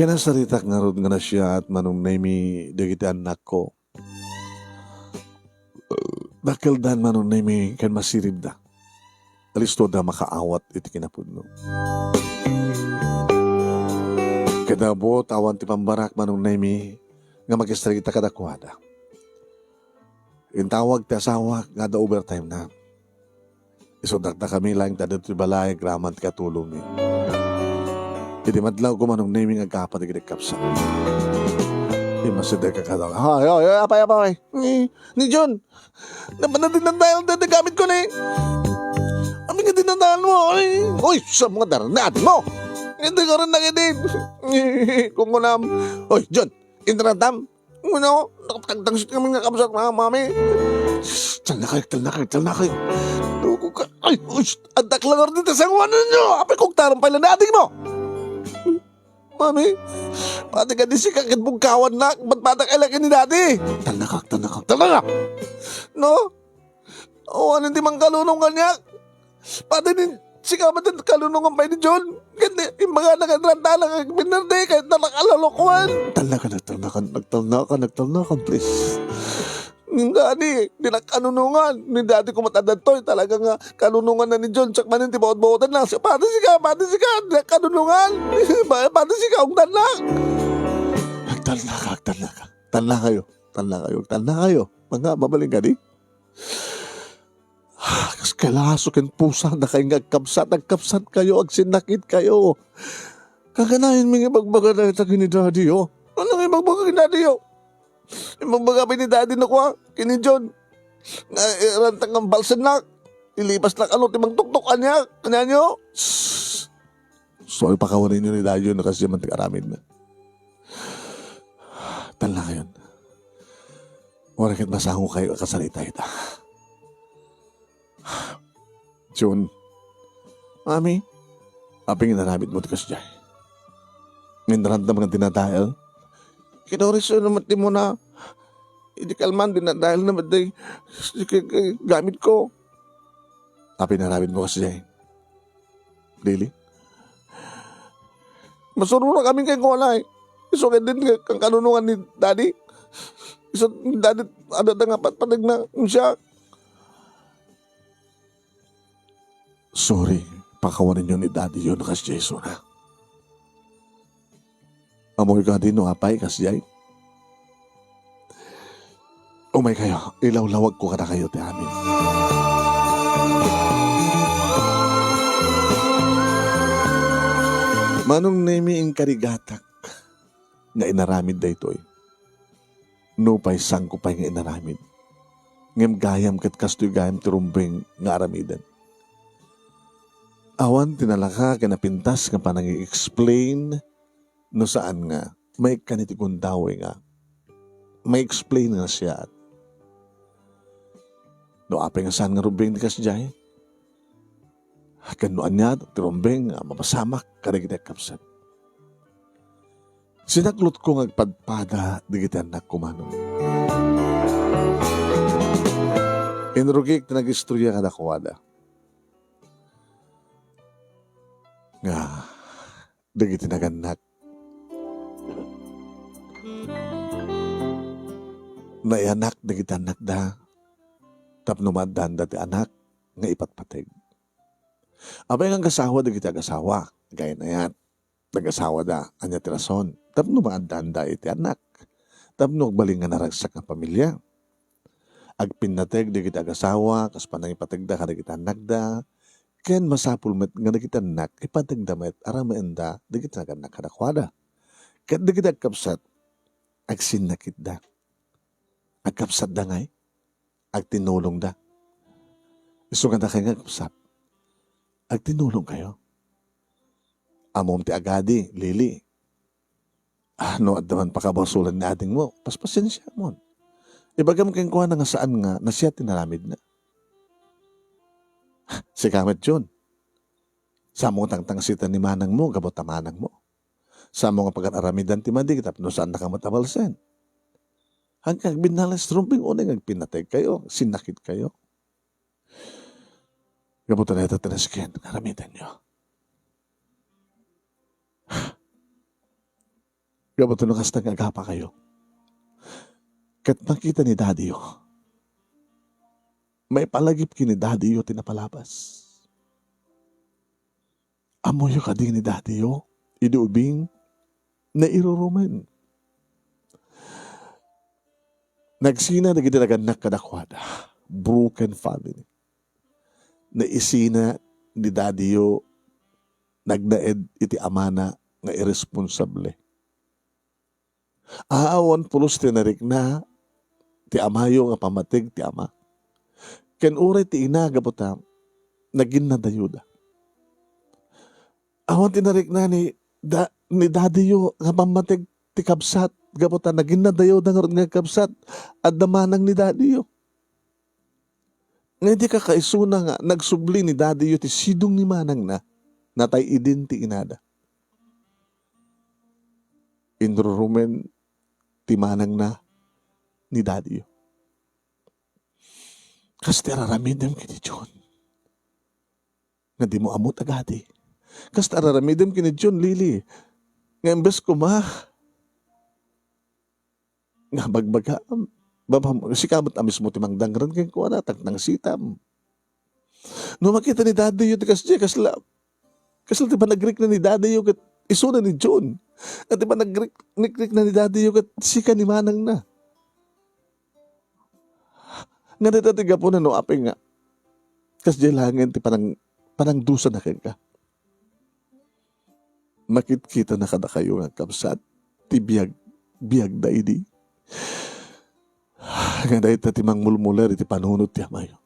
Kinasaritak ngarud nga nasayaat, Manong Nemy, dagiti annakko. Dakkeldan, Manong Nemy, ken masiribda. Alistoda makaawat iti kinapudno. Kadabot, awan ti pambarak, Manong Nemy, nga makisarita kadakuada. Intawag ti asawak nga adda overtime na. Isu dakdakami laeng ta ditoy balay agraman ti katulongmi. Idi madlawko, Manong Nemy, nga aggapu dagiti kabsat. Immasideg ka kadal. Ay, ay, ay, apay, apay, apay. Ni, ni John. Napan na din ang dial, dada gamit ko ni. Amin nga din ang dial mo. Ay, uy, sa mga darna, adi mo. Hindi ko rin nakitid. Kung kunam. Uy, John. Intratam. Ano? Nakapagtangsot kami nga kabsat, mga mami. Talna kayo, talna kayo, talna kayo. Dugo ka. Ay, uy, adak lang rin dito sa kuwan ninyo. Apay kong tarong pala na ating mo. Mami, pati ka di si kakit bugkawan na. Ba't bata ka laki ni daddy? Talna ka, talna ka, talna ka. No? O, ano di man kalunong kaniak? Pati ni, sika man din kalunongan pay ni John. Ket ni, imbaga na ket ranta lang ag pinerde, ket nalakalalokwan. Talnakan, nagtalnakan, nagtalnakan, nagtalnakan, please. Ni daddy, di nagkanunongan. Ni daddy kumat adtoy, talaga nga kanunongan na ni John, siak manen ti baot-baotan na. Si-, pati sika, pati sika, di nagkanunongan. Pa-, pati sika, ungtan na. Agtalnaka, agtalnaka. Talna kayo, talna kayo, talna kayo. Mga mabalin ka di? Ah, kas kalaso ken pusa, dakayo nga agkabsat, agkabsat kayo, agsinnakit kayo. Kakanayon mi nga ibagbaga dayta ken ni Daddy, oh. Ano nga ibagbaga ken Daddy, oh? Ibagbaga pa ni Daddy no kua, ken ni John. Nga, eh, rantang ang balsennak. Ilipas na kano ti mangtuktok, anya? Anya nyo? Sorry, pakawanin nyo ni Daddy no kasdiay man ti aramid na. Talna kayon. Wala ket masango kayo a kasarita ita. Jun. Mami, apay nga inaramid mo ti kasdiay? Inranta man nga dinadael? Kinoris naman ti mo na. Idi kalman, dinadael naman di, di, di, gamit ko. Apay inaramid mo kasdiay? Lily? Masurorak amin kay kuanay. Isu ket din kan kanunongan ni Daddy. Isu ni Daddy, adda nga patpateg na siya. Sorry, pakawanin nyo ni Daddy yun, kas Jason, ha? Amoy ka din, no, apay, kas jay? Umaykayo, ilawlawagko kadakayo ti amin. Manong Nemi, inkarigatak nga inaramid daytoy. Nupay saanko pay nga inaramid, ngem gayam ket kastoy gayam ti rumbeng nga aramiden. Awan ti nalaka ken napintas nga panangi-explain no saan nga maikkan iti gundaway nga ma-explain nga siyaat. No apay nga saan nga rumbeng ti kasdiay, ken no ania ti rumbeng nga mapasamak kadagiti agkapsat. Sinaklotko nga agpadpada dagiti annakko, manong. Inrugik ti nag-istorya kadakuada nga dagiti nagannak, naiyanak dagiti annakda tapno maaddaanda ti anak nga ipatpateg. Apay nga agasawa dagiti agasawa, gayanayat, nagasawada, ania ti rason? Tapno maaddaanda iti anak, tapno agbalin nga naragsak nga pamilia. Agpinnateg dagiti agasawa kas panangipategda kadagiti annakda, ken masapul met nga dagiti annak ipategda met aramidenda dagiti nagannak kadakuada. Ket dagiti agkapsat, agsinnakitda. Agkapsatda ngay, agtinulongda. Isu nga dakay nga agkapsat, agtinulongkayo. Ammom ti agadi, Lily. Ah, no adda man pakabasolan ni adingmo, paspasiensiamon. Ibagam kenkuana nga saan nga nasia ti naramidna. Sika met, Jun. Saanmo nga tangtangsitan ni manangmo gapu ta manangmo. Saanmo nga pagan-aramidan ti madi tapno saannaka met a balsen. Haan nga agbinnalay, rumbeng unay nga agpinnategkayo, sinnakitkayo. Gapu ta dayta ti nasken nga aramidenyo. Gapu ta no kasta nga agapakayo ket makita ni dadiyo, maipalagip ken ni dadiyo ti napalabas. Ammoyo kadi ni dadiyo idi ubing? Nairurumen. Nagsina dagiti nagannak kadakuada. Broken family. Naisina ni dadiyo, nagnaed iti amana nga irresponsable. Awan pulos ti narikna ti amayo nga pammateg ti ama. Ken uray ti ina, gapu ta naginnadayoda. Awan ti narikna ni da-, ni dadiyo nga pammateg ti kabsat, gapu ta naginnadayawda ngarud nga kabsat, adda manang ni dadiyo. Nga idi kakaisuna nga nagsubli ni dadiyo ti sidong ni manangna, natay idin ti inada. Inrurumen ti manangna ni dadiyo. Kasta ar-aramidem ken ni Jun nga dimo ammo ti agadi. Kasta ar-aramidem ken ni Jun, Lily, nga imbes koma nga bagbagam, baba, sika met a mismo ti mangdangren kenkuana, tangtangsitam. No makita ni dadiyo ti kasdiay, kasla, kasla ti panagrikna ni dadiyo ket isuna ni Jun. Nga ti panagrik-, nikrikna ni dadiyo ket sika ni manangna. Nga dayta ti gapuna no apay nga kasdiay laengen ti panang-, panangdusana kenka. Makitkitana kadakayo nga kabsat ti biag-, biagda idi. Nga dayta ti mangmulmuler iti panunot ti amayo.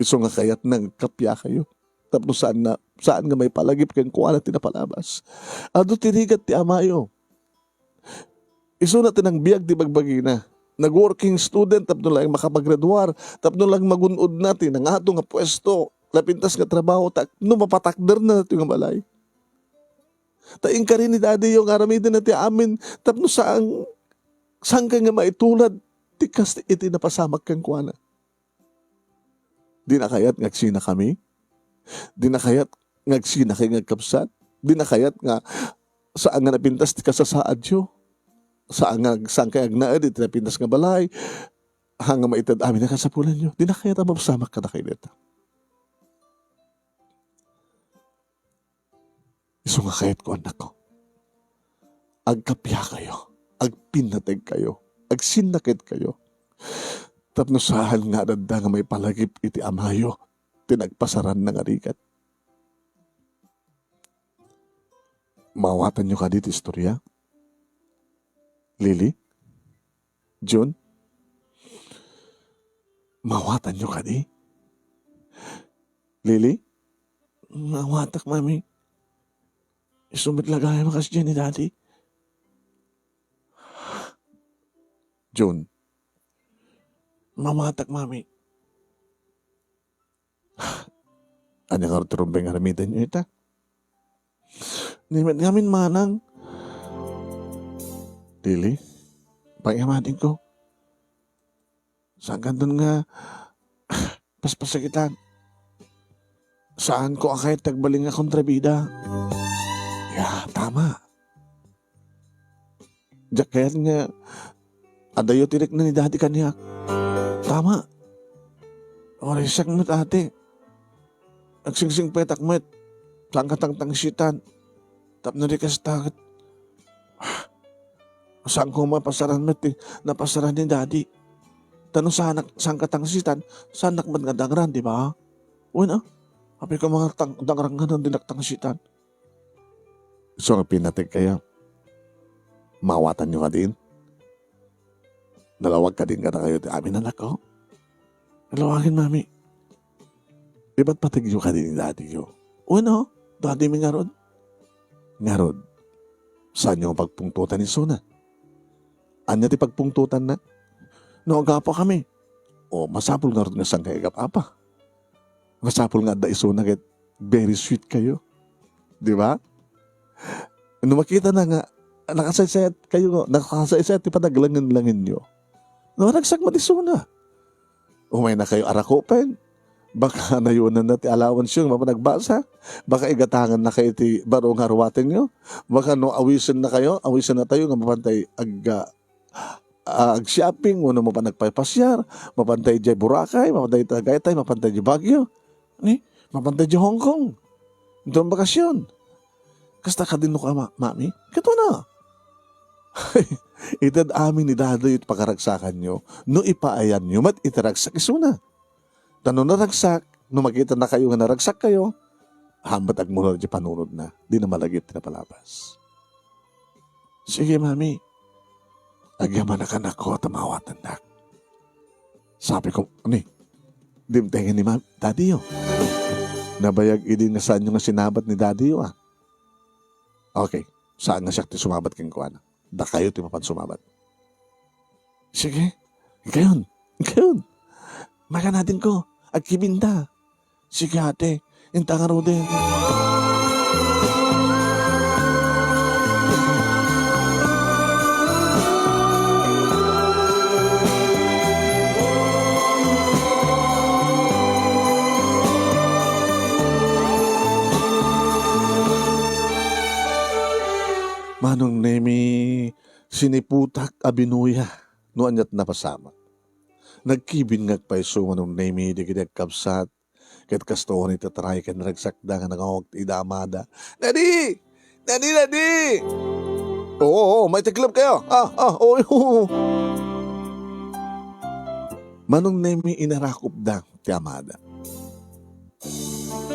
Isu nga kayatna nga agkappia kayo. Tapno saan na, saan nga maipalagip kenkuana ti napalabas. Adu ti rigat ti amayo. Isuna ti nangbiag ti bagbagina. Nag-working student tapno laeng makapaggraduar, tapno laeng magun-odna ti nangato nga puesto, napintas nga trabaho, ta no mapatakderna daytoy nga balay. Ta inkari ni dadiyo nga aramidenna ti amin tapno saan, saanka nga maitulad ti kas iti napasamak kenkuana. Dina kayat nga agsinakami? Dina kayat nga agsinakay nga agkabsat? Dina kayat nga saan nga napintas ti kasasaadyo? Saan nga ag-, saankay agnaed iti napintas nga balay? Haan nga maited amin a kasapulanyo? Dina kayat a mapasamak kadakayo dayta? Isu nga kayatko, annakko. Agkappia kayo, agpinnateg kayo, agsinnakit kayo. Tapno saan nga adda nga maipalagip iti amayo ti nagpasaran nga rigat. Maawatanyo kadi ti istorya? Lily? Jun? Maawatanyo kadi? Lily? Maawatak, Mami. Isu met la gayam a kasdiay ni Daddy. Jun? Maawatak, Mami. Ania ngarud ti rumbeng nga aramidenyo ita? Ni met ngamin manang. Lily, pagyamanenko. Saan kanton nga paspasakitan? Saanko a kayat ti agbalin nga kontrabida. Ya, tama. Diak kayat nga adayo ti rikna ni Daddy kaniak. Tama. Uray siak met, ate. Agsingsingpetak met. Saanka tangtangsitan. Tapno di kasta ket, saanko mapasaran met ti napasaran ni Daddy. Ta no saanak, saanka tangsitan, saanak met nga dangran, di ba? Wen a, apay ko nga tang-, dangran nga dinak tangsitan. Isu nga pinateg kayo. Maawatanyo kadin? Nalawag kadin kadakayo ti amin, anakko? Nalawagen, Mami. Ipatpategyo kadin ni Daddy yo. Wen a, Daddy mi ngarud. Ngarud, saanyo pagpungtotan isuna? Ania ti pagpungtotanna? No agapa kami, o masapul ngarud nga saan kayo agap-apa? Masapul nga adda isuna ket very sweet kayo. Di ba? No makitana nga nakasaysayat kayo, nakasaysayat ti panaglangen-langenyo, no, naragsak met isuna. Umayna kayo arakupen. Baka nayonanna ti allowance-yo nga mapan agbasa. Baka igatanganna kayo ti baro nga aruatenyo. Baka no awisenna kayo, awisenna tayo nga mapantay ag-, ah, ag-shopping, wenno mapan agpaypasiar, mapantay idiay Boracay, mapantay Tagaytay, mapantay idiay Baguio, ni? Mapantay idiay Hong Kong. Inton bakasyon. Kasta kadin no ka, ma-, Mami? Ket wen a. Ited amin ni Daddy iti pakaragsakanyo, no ipaayanyo met iti ragsak isuna. Ta no naragsak, no makitanna kayo nga naragsak kayo, haan met agmunor idiay panunotna, dina malagip ti napalabas. Sige, Mami. Agyamanak, anakko, ta maawatannak. Sabi ko, ni, dimtengen ni Mami, Daddy yo. Nabayag idi nga saanyo nga sinabat ni Daddy yo, ah. Okay, saan nga siak ti sumabat kenkuana? Dakayo ti mapan sumabat. Sige, inkayon, inkayon. Makanadin ko, agkibinta. Sige, ate, inta ngaruden. Manong Nemi, siniputak a binuya no aniat napasamak. Nagkibin nga agpayso Manong Nemi dagiti agkabsat, ket kastoy ni tatray ken ragsakda nga nangawag ida amada, "Daddy! Daddy, Daddy!" "Oo, oo, maiteklep kayo. Ah, ah, oo, oo." Manong Nemi, inarakupda ti amada.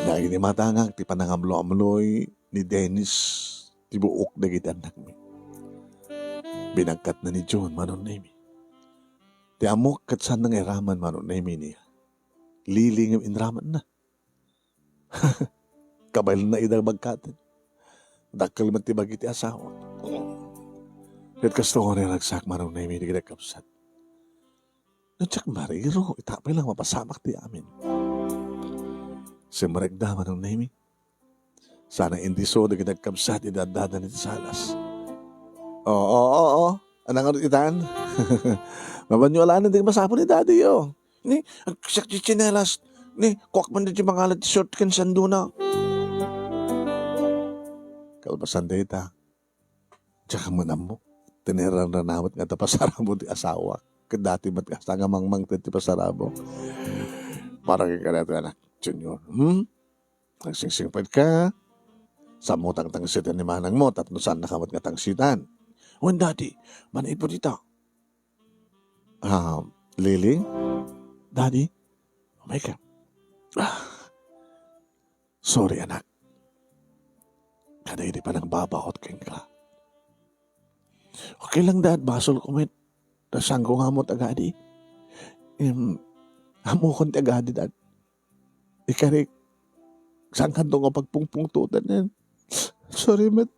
Nagini matangak ti panangamlo-amloy ni Dennis ti buok dagiti annakmi. Binagkatna ni June, Manong Nemi. Ti ammok ket saan nga iraman, Manong Nemi, ni Lily nga inramanna. Kabaelna ida bagkaten. Dakkel met ti bagi ti asawa. Ket kastoy nga naragsak, Manong Nemi, dagiti agkabsat. No diak mariro, ita pay lang mapasamak ti amin. Simrekda, Manong Nemi. Sana indiso dagiti agkabsat iti addada iti salas. Oo, oo, oo. Anang itan? Mapanyo alaen ti masapul ni Daddy yo. Ni, agsiak ti tsinelas. Ni, kuak man ti mangalad ti short ken sandona. Kalpasan dayta, diak man ammo. Ti naranranaw met nga adda pasarabo ti asawa. Ket dati met nga, saan nga mangmangted ti pasarabo. Para ken kaniato, anak, Junior. Hmm? Agsingsingpet ka. Saanmo tangtangsitan ni manangmo tapno saannaka met nga tangsitan. Wen, Daddy, manipud ita. Ah, Lily? Daddy, umay ka. Ah, sorry, anak. Kadaydi panangbabaot kenka. Okay lang, Dad. Basolko met. Ta saanko nga ammo ti agadi. Em, ammokon ti agadi, Dad. Ikarik, saankanto nga pagpungpungtotan ken. Sorry met.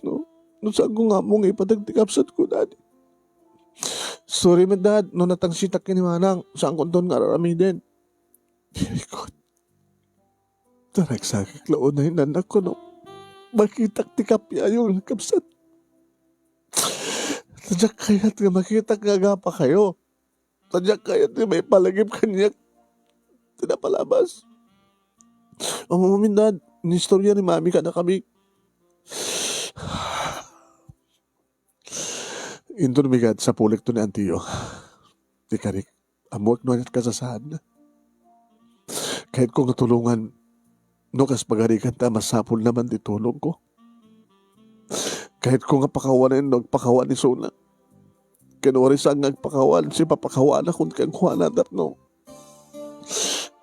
No, no saanko nga ammo nga ipadag ti kabsatko, Dad. Sorry met, Dad. No natangsitak ken ni Manang, saankonton nga ar-aramiden. Dirikot. Ta nagsakit la unay, nanakko, no makitak ti kapiayo nga kabsat. Ta diak kayat nga makitak nga agapakayo. Ta diak kayat nga maipalagip kaniak ti napalabas. Ammom, Dad, inistorya ni Mami kadakami. Inton bigat, sapulikto ni Antiyo. Ikarik, ammoek no aniat kasasaadna. Kayatko nga tulongan no kas pagarigan ta masapulna man ti tulongko. Kayatko nga pakawanen no agpakawan isuna. Ken uray saan nga agpakawan, sipapakawanakon kenkuana tapno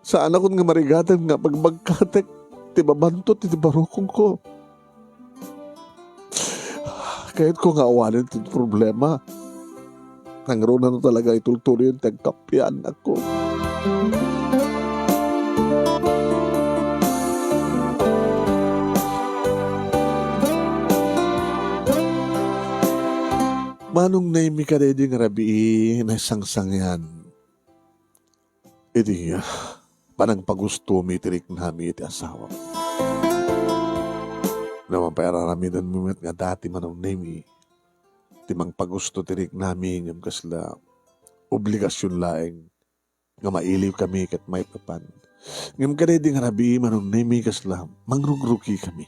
saanakon nga marigaten nga pagbagkatek ti babanto ti barukongko. Kayatko nga awanen ti problema. Nangruna no talaga itultuloyen ti agkapianakko. Manong Nemi, kadaydi nga rabii, nasangsangyan iti, ah, panangpagustomi iti riknami iti asawak. Naman pay ar-aramidenmi met nga dati, Manong Nemi, ti mangpagusto ti riknami ngem kasla obligasion laeng nga mailiwkami ket maipapan. Ngem kadaydi nga rabii, Manong Nemi, kasla mangrugrukikami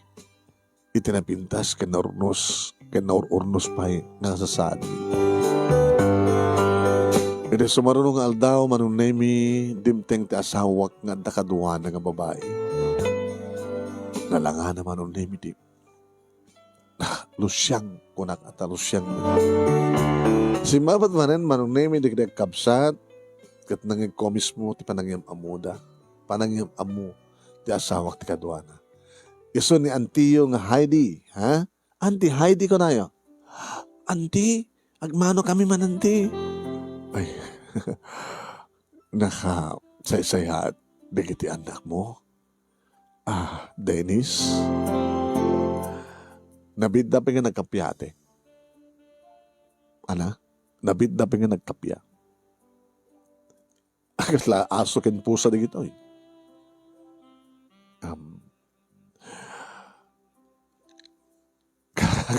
iti napintas ken naurnos ken naur-urnos pay nga sasaad. Iti sumaruno nga aldaw, Manong Nemi, dimteng ti asawak nga adda kaduana nga babai. Nalangana, Manong Nemi, ti lusiang, kunak a ta lusiang. Simmabat manen, Manong Nemi, dagiti agkabsat, ket nangegko mismo ti panangiyam-ammoda. Panangiyam-ammo ti asawak ti kaduana. Isu ni Antiyo nga Heidi, ha? Auntie Heidi, kunayo. Auntie, agmano kami man, Auntie. Ay, nakasaysayaat dagiti annakmo? Ah, Dennis? Nabidda pay nga nagkapiate. Ana? Nabidda pay nga nagkapia. Kasla aso ken pusa dagitoy. Um,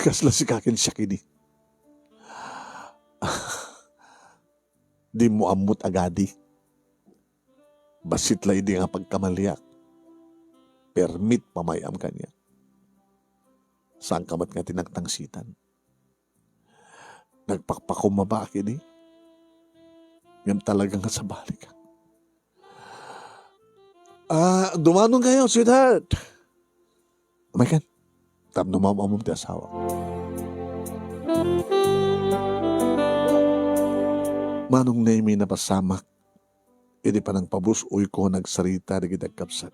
kasla sika ken siak idi. Dimo ammot agadi. Bassit la idi nga pagkamaliak. Permit pamayam kaniak. Saanka met nga tinangtangsitan. Nagpakpakumbaba idi. Ngem talaga nga sabali ka. Ah, dumanon kayo, sweetheart. Umaykan. Tapno maam-amom ti asawa. Manong Nemi, napasamak idi panangpabus-oyko nagsarita dagiti agkabsat.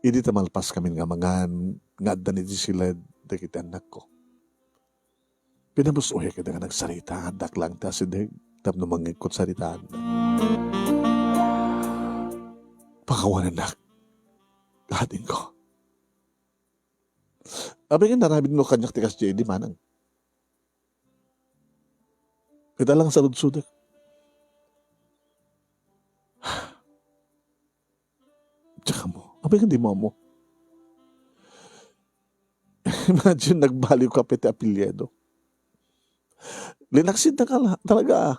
Idi ta malpas kamin nga mangan nga adda ni Giseled dagiti annakko. Pinabus-oyek ida nga nagsarita, addak laeng ti asideg tapno mangngegko ti saritaan. Pakawanennak, adingko. Apay nga narabidmo kaniak ti kasdiay idi, manang? Ita lang saludsodek. Tsaka mo, apay nga dimo ammo? Imagine, nagbaliw kape ti apelyido. Linaksid na kala, talaga, ah.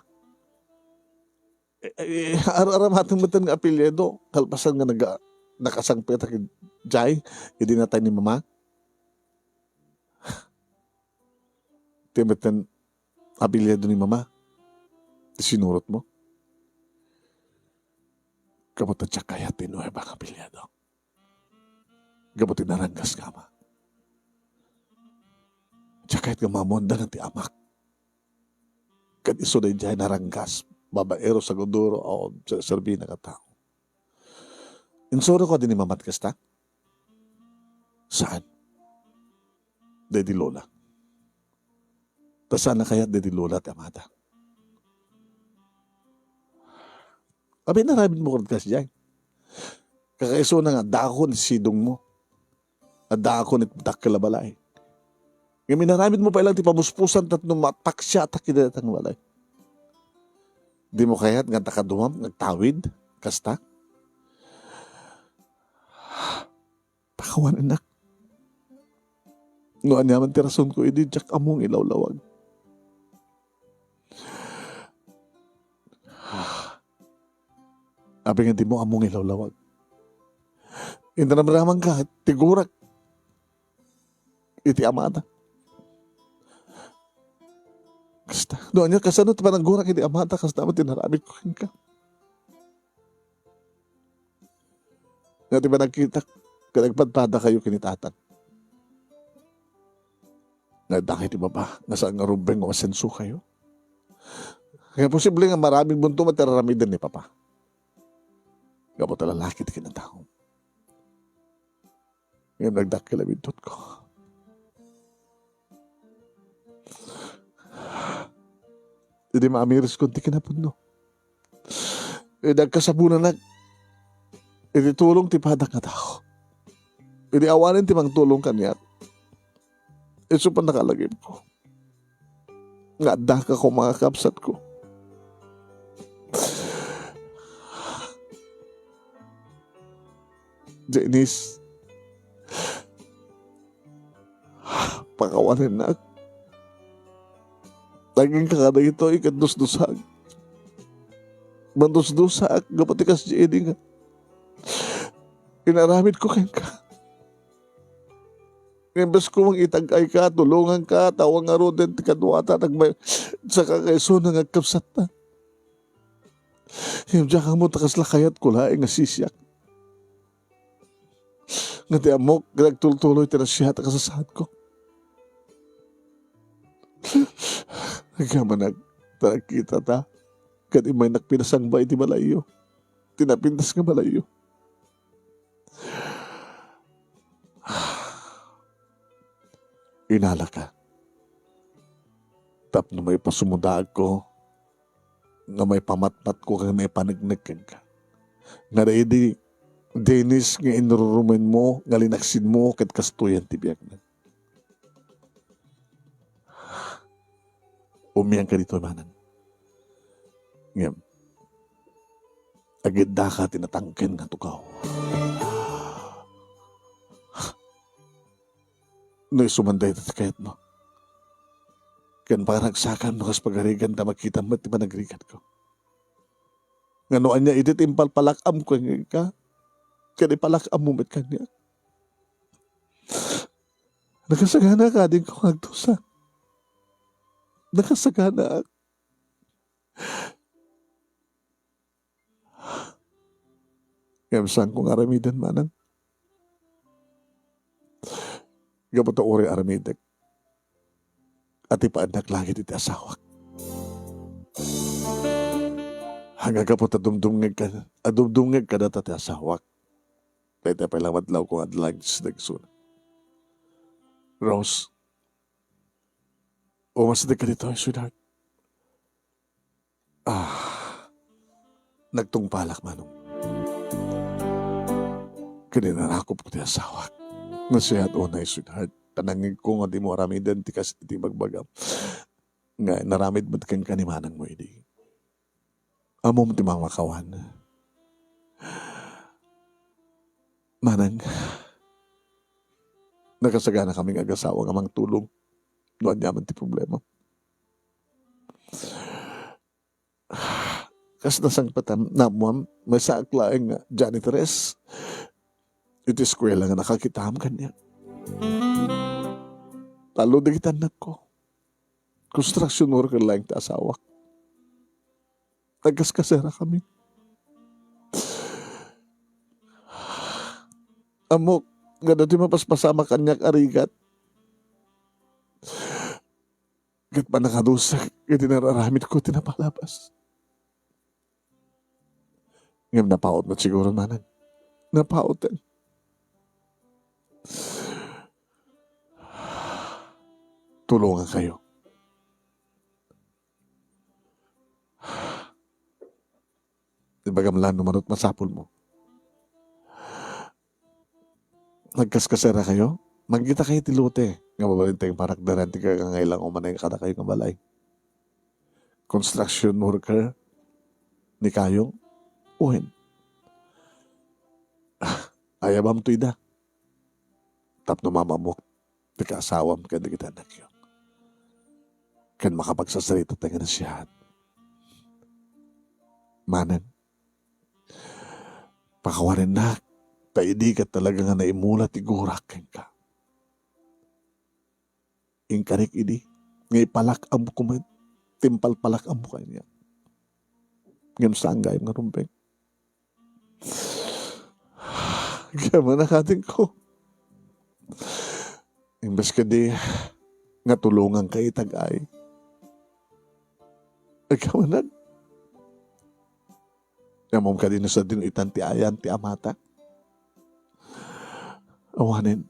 Eh, eh, ar-, aramaten met nga apelyido, kalpasan nga naga-, nakasangpet a ket jay, idi natay ni mama. Ti met apelyido ni mama, ti sinurot mo. Kamu ta diak kayat ti nueba nga apelyido. Gapu ti naranggas nga ama. Diak kayat nga maammoan dangan ti amak. Ket isu daydiay naranggas. babaero, saguduro, o sa-, serbina nga tao. Insurok a dina mamat kasta? Saan? Daydi lola. Ta saan a kayat daydi lola ti amada. Abi, inaramidmo kadi kasdiay. Kakaisuna nga addaakon iti sidongmo. Addaakon iti dakkel a balay. Ngem inaramidmo pay lang ti pamuspusan tapno mataksiatak iti dayta nga balay. Dimo kayat nga adda kaduam nga agtawid kasta? Pakawanennak. No aniaman ti rasonko idi, diak ammo nga ilawlawag. Apay nga dimo ammo nga ilawlawag? Inramramanka ti gurak iti amada. Kasta, no ania, kasano ti panaggurak iti amada, kasta met ti inaramidko kenka. Nga ti panagkitak, ket agpadpadakayo ken ni tatang. Nga adda kayo ti baba, nga saan nga rumbeng nga umasenso kayo. Kaya posible nga maramidmonto met ti ar-aramiden ni papa. Gapu ta lalaki ti kinatao. Ngem nagdakkel a bidutko. Idi maamiriskon ti kinapudno. Idi agkasapulannak iti tulong ti padak nga tao. Idi awanen ti mangtulong kaniak. Isu pay nakalagipko nga addaka koma nga kabsatko. Janice, pakawanennak. Nagingka kadagitoy ket dusdusaak. Mandusdusaak gapu ti kasdiay idi nga inaramidko kenka. Imbes ko nga itag-ayka, tulonganka, ta awan ngaruden ti kaduata, nagmay-, saka kaisuna nga agkabsatna. Ngem diak ammo ta kasla kayatko laeng nga sisiak. Nga ti ammok, nga agtultuloy ti nasiat a kasasaadko. Agyamanak, ta nagkitata, ket immaynak pinasangba iti balayyo. Ti napintas nga balayyo. Inalaka tapno maipasumudaagko nga maipamatmatko ken maipaneknek kenka. Nga daydi Janice nga inrurumenmo nga linaksidmo ket kastoyen ti biagna. Umiangka ditoy, manang. Ngem, agiddaka ti natangken nga tugaw. No isu man dayta ti kayatmo, ken panagsakanmo kas pagarigan ta makita met ti panagrigatko. Nga no ania iti ti impalpalak-amko kenka, ket ipalak-ammo met kaniak. Nakasaganaak, adingko, nga agdusa. Nakasaganaak. Ngem saanko nga aramiden, manang. Gapu ta uray aramidek, atipaennak langit iti asawak. Nga gapu ta dumdumngeg ka, a dumdumngeg kadata ti asawak. Dayta pay la madlawko nga adda langit iti dagsona. Rose, umasdek ka ditoy, sweetheart. Ah, nagtungpalak, manong. Ket inarakopko ti asawak. Nasayaat unay, sweetheart. Ta nangngegko nga dimo aramiden ti kas iti ibagbagam. Nga naramid met kenka ni manangmo idi. Ammom ti mamakawan. Manang, nakasagana kami nga agasawa nga mangtulong no ania man ti problema. Kas nasangpetam, naammoam, maysaak laeng nga janitress iti eskuela nga nakakitaam kaniak. Tallo dagiti annakko. Construction worker laeng ti asawak. Nagkaskasera kami. Ammok, nga datoy mapaspasamak kaniak a rigat. Ket pannakadusak iti nararamidko ti napalabas. Ngem napaut met siguro, manang. Napauten. Tulongankayo. Ibagam la no manut masapulmo. Nagkaskasera kayo? Manggitakay ti lote nga mabalin ti parakderan ti kangangailangan umanay kadakayo nga balay. Construction worker ni kayo? Wen, ayabamto ida tapno mamamok ti kaasawam ken dagiti annakyo, ken makapagsarsarita tayo nga nasihat. Manang, pakawarennak, ta idi ket talaga nga naimula ti gurak kenka. Inkarik idi, nga ipalak-amko met, timpalpalak-amko kaniak. Ngem saan gayam nga rumbeng. Agyaman a, katenko. Imbes kadi nga tulonganka itag-ay, agyaman a, ammom kadi no sadin itan ti ayan ti amata? Awanen,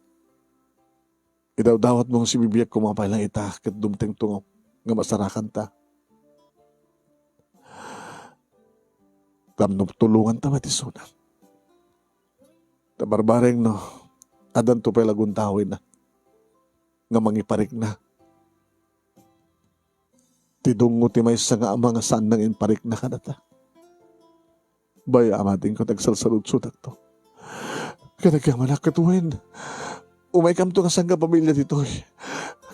idawdawatmo nga sibibiag koma pay lang ita ket dumtengto nga, nga masarakanta. Tapno tulonganta met isuna. Ta barbareng no, addanto pay la gundawayna nga mangiparikna. Ti dungngo ti maysa nga ama nga saan nang inparikna kadata. Bay, Ama, dinko nagsalsaludsodakto. Ket agyamanak ket wen, umaykamto nga sangga pamilya ditoy.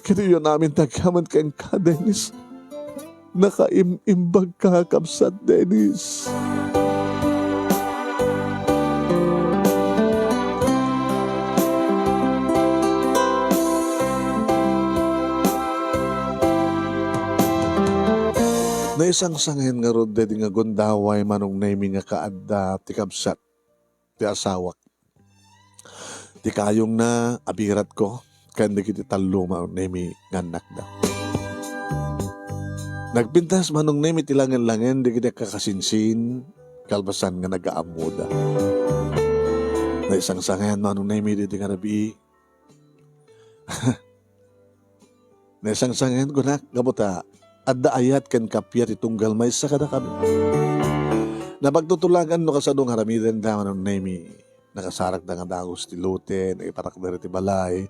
Ket iyon amin ti agyaman kenka, Dennis. Nakaim-imbagka, Kabsat Dennis. Naisangsangen ngarud daydi nga gundaway, Manong Nemy, nga kaadda ti kabsat ti asawak. Ti kayongna, abiratko, ken dagiti tallo, Manong Nemy, nga annakda. Nagpintas, Manong Nemy, ti langen-langen dagiti agkakasinsin, kalpasan nga nagaammoda. Naisangsangen, Manong Nemy, daydi nga rabii. Naisangsangen, kunak, gapu ta adda ayat ken kappia ti tunggal maysa kadakami. Napagtutulagan no kasano nga aramidenda, Manong Nemy. Nakasarakda nga dagus ti lote, naiparakder iti balay,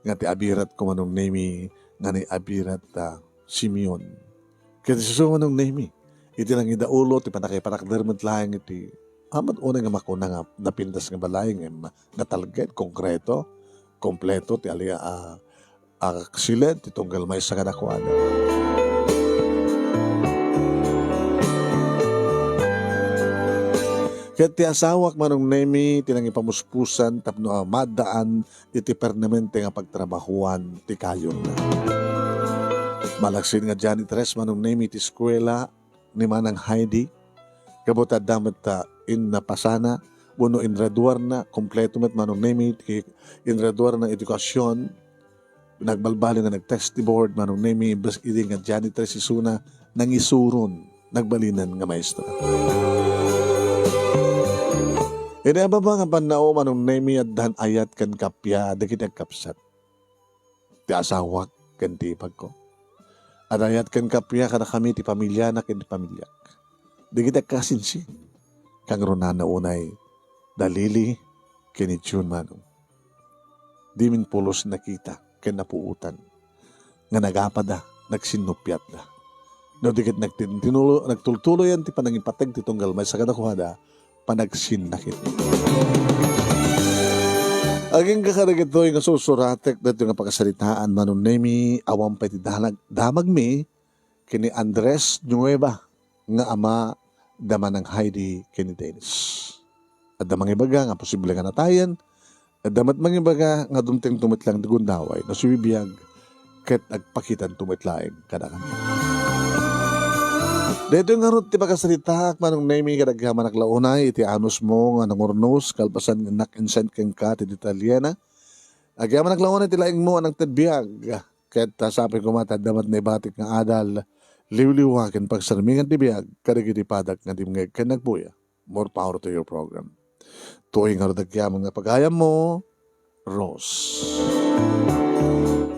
nga ti abiratko, Manong Nemy, nga ni abirat, ah, Simeon. Ket isu, Manong Nemy, iti nangidaulo ti pannakaiparakder met laeng iti, amat unay nga makuna nga napintas nga balay ngem natalged, konkreto, kompleto ti ali-, a, a, aksilen ti tunggal maysa kadakuada. Ket ti asawak, Manong Nemy, ti nangipamuspusan tapno, a, maaddaan iti permanente nga pagtrabahoan ti kayonna. Malaksid nga janitress, Manong Nemy, ti eskuela ni Manang Heidi, gapu ta adda met ta innapasana wenno inraduarna, kompleto met, Manong Nemy, ti inraduarna nga edukasyon. Nagbalbaliw nga nag-text ti board, Manong Nemy, imbes idi nga janitress isuna, nangisuron, nagbalinen nga maestra. Idi ababa nga pannao, Manong Nemy, addan ayat ken kappia dagiti agkabsat ti asawak ken ti ibagko. Adda ayat ken kappia kadakami ti pamiliana ken ti pamiliak. Dagiti agkasinsin, kangrunana unay da Lily ken ni June, Manong. Dimin pulos nakita ken napuotan nga nagapada, nagsinnuppiatda. No di ket nagtintinulo-, nagtultuloyan ti panangipateg ti tunggal maysa kadakuada, panagsinnakit. Agingga kadagitoy nga sursuratek daytoy nga pakasaritaan, Manong Nemy, awan pay ti danag-, damagmi ken ni Andres Nueva nga ama da Manang Heidi ken ni Dennis. Adda mangibaga nga posible nga natayen, adda met mangibaga nga dumtengto met laeng ti gundaway no sibibiag ket agpakitanto met laeng kadakami. Daytoy ngarud ti pakasaritaak, Manong Nemy, ket agyamanak la unay iti anusmo nga nangurnos kalpasan nga innak-, insend kenka ti detalyena. Agyamanak la unay ti laingmo a nangted biag. Ket ta sapay koma ta adda met naibatik nga adal, liwliwa ken pagsarmingan ti biag kadagiti padak nga dimngeg ken nagpuya. More power to your program. Tuoy ngarud dagiti amin nga pagayammo, Rose.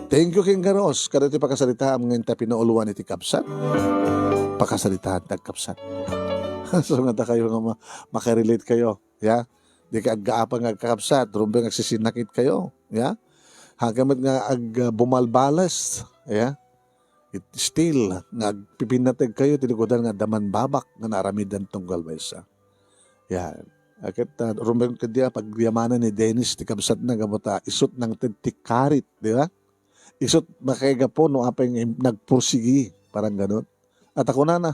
Thank you, King Rose. Kada iti pakasaritaam nga inta pinauluan iti kabsat. Pakasaritaan ti agkabsat. So, nga ta kayo nga ma-, makarelate kayo. Ya? Di ka aggaapa nga agkakabsat. Rumbeng agsisinakit kayo. Ya? Hagam met nga ag-, bumalbalas. Ya? It still, nga agpipinnateg kayo, ti lukodan nga adda manbabak nga naaramidan tunggal maysa. Yan. Aket, ah, rumbeng ket dia pagyamanan ni Dennis ti kabsatna gapu ta isut nangted ti karit, di ba? Isut makaigapu no apay nga im-, nagpursigi, parang ganun. At ako nana,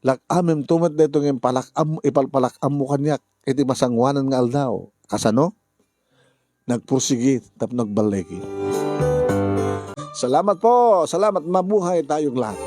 lak-amem to met daytoy nga impalak-am-, ipalpalak-ammo kaniak iti masangoanan nga aldaw. Kasano? Nagpursigi tapno agballigi. Salamat po. Salamat. Mabuhay tayong lahat.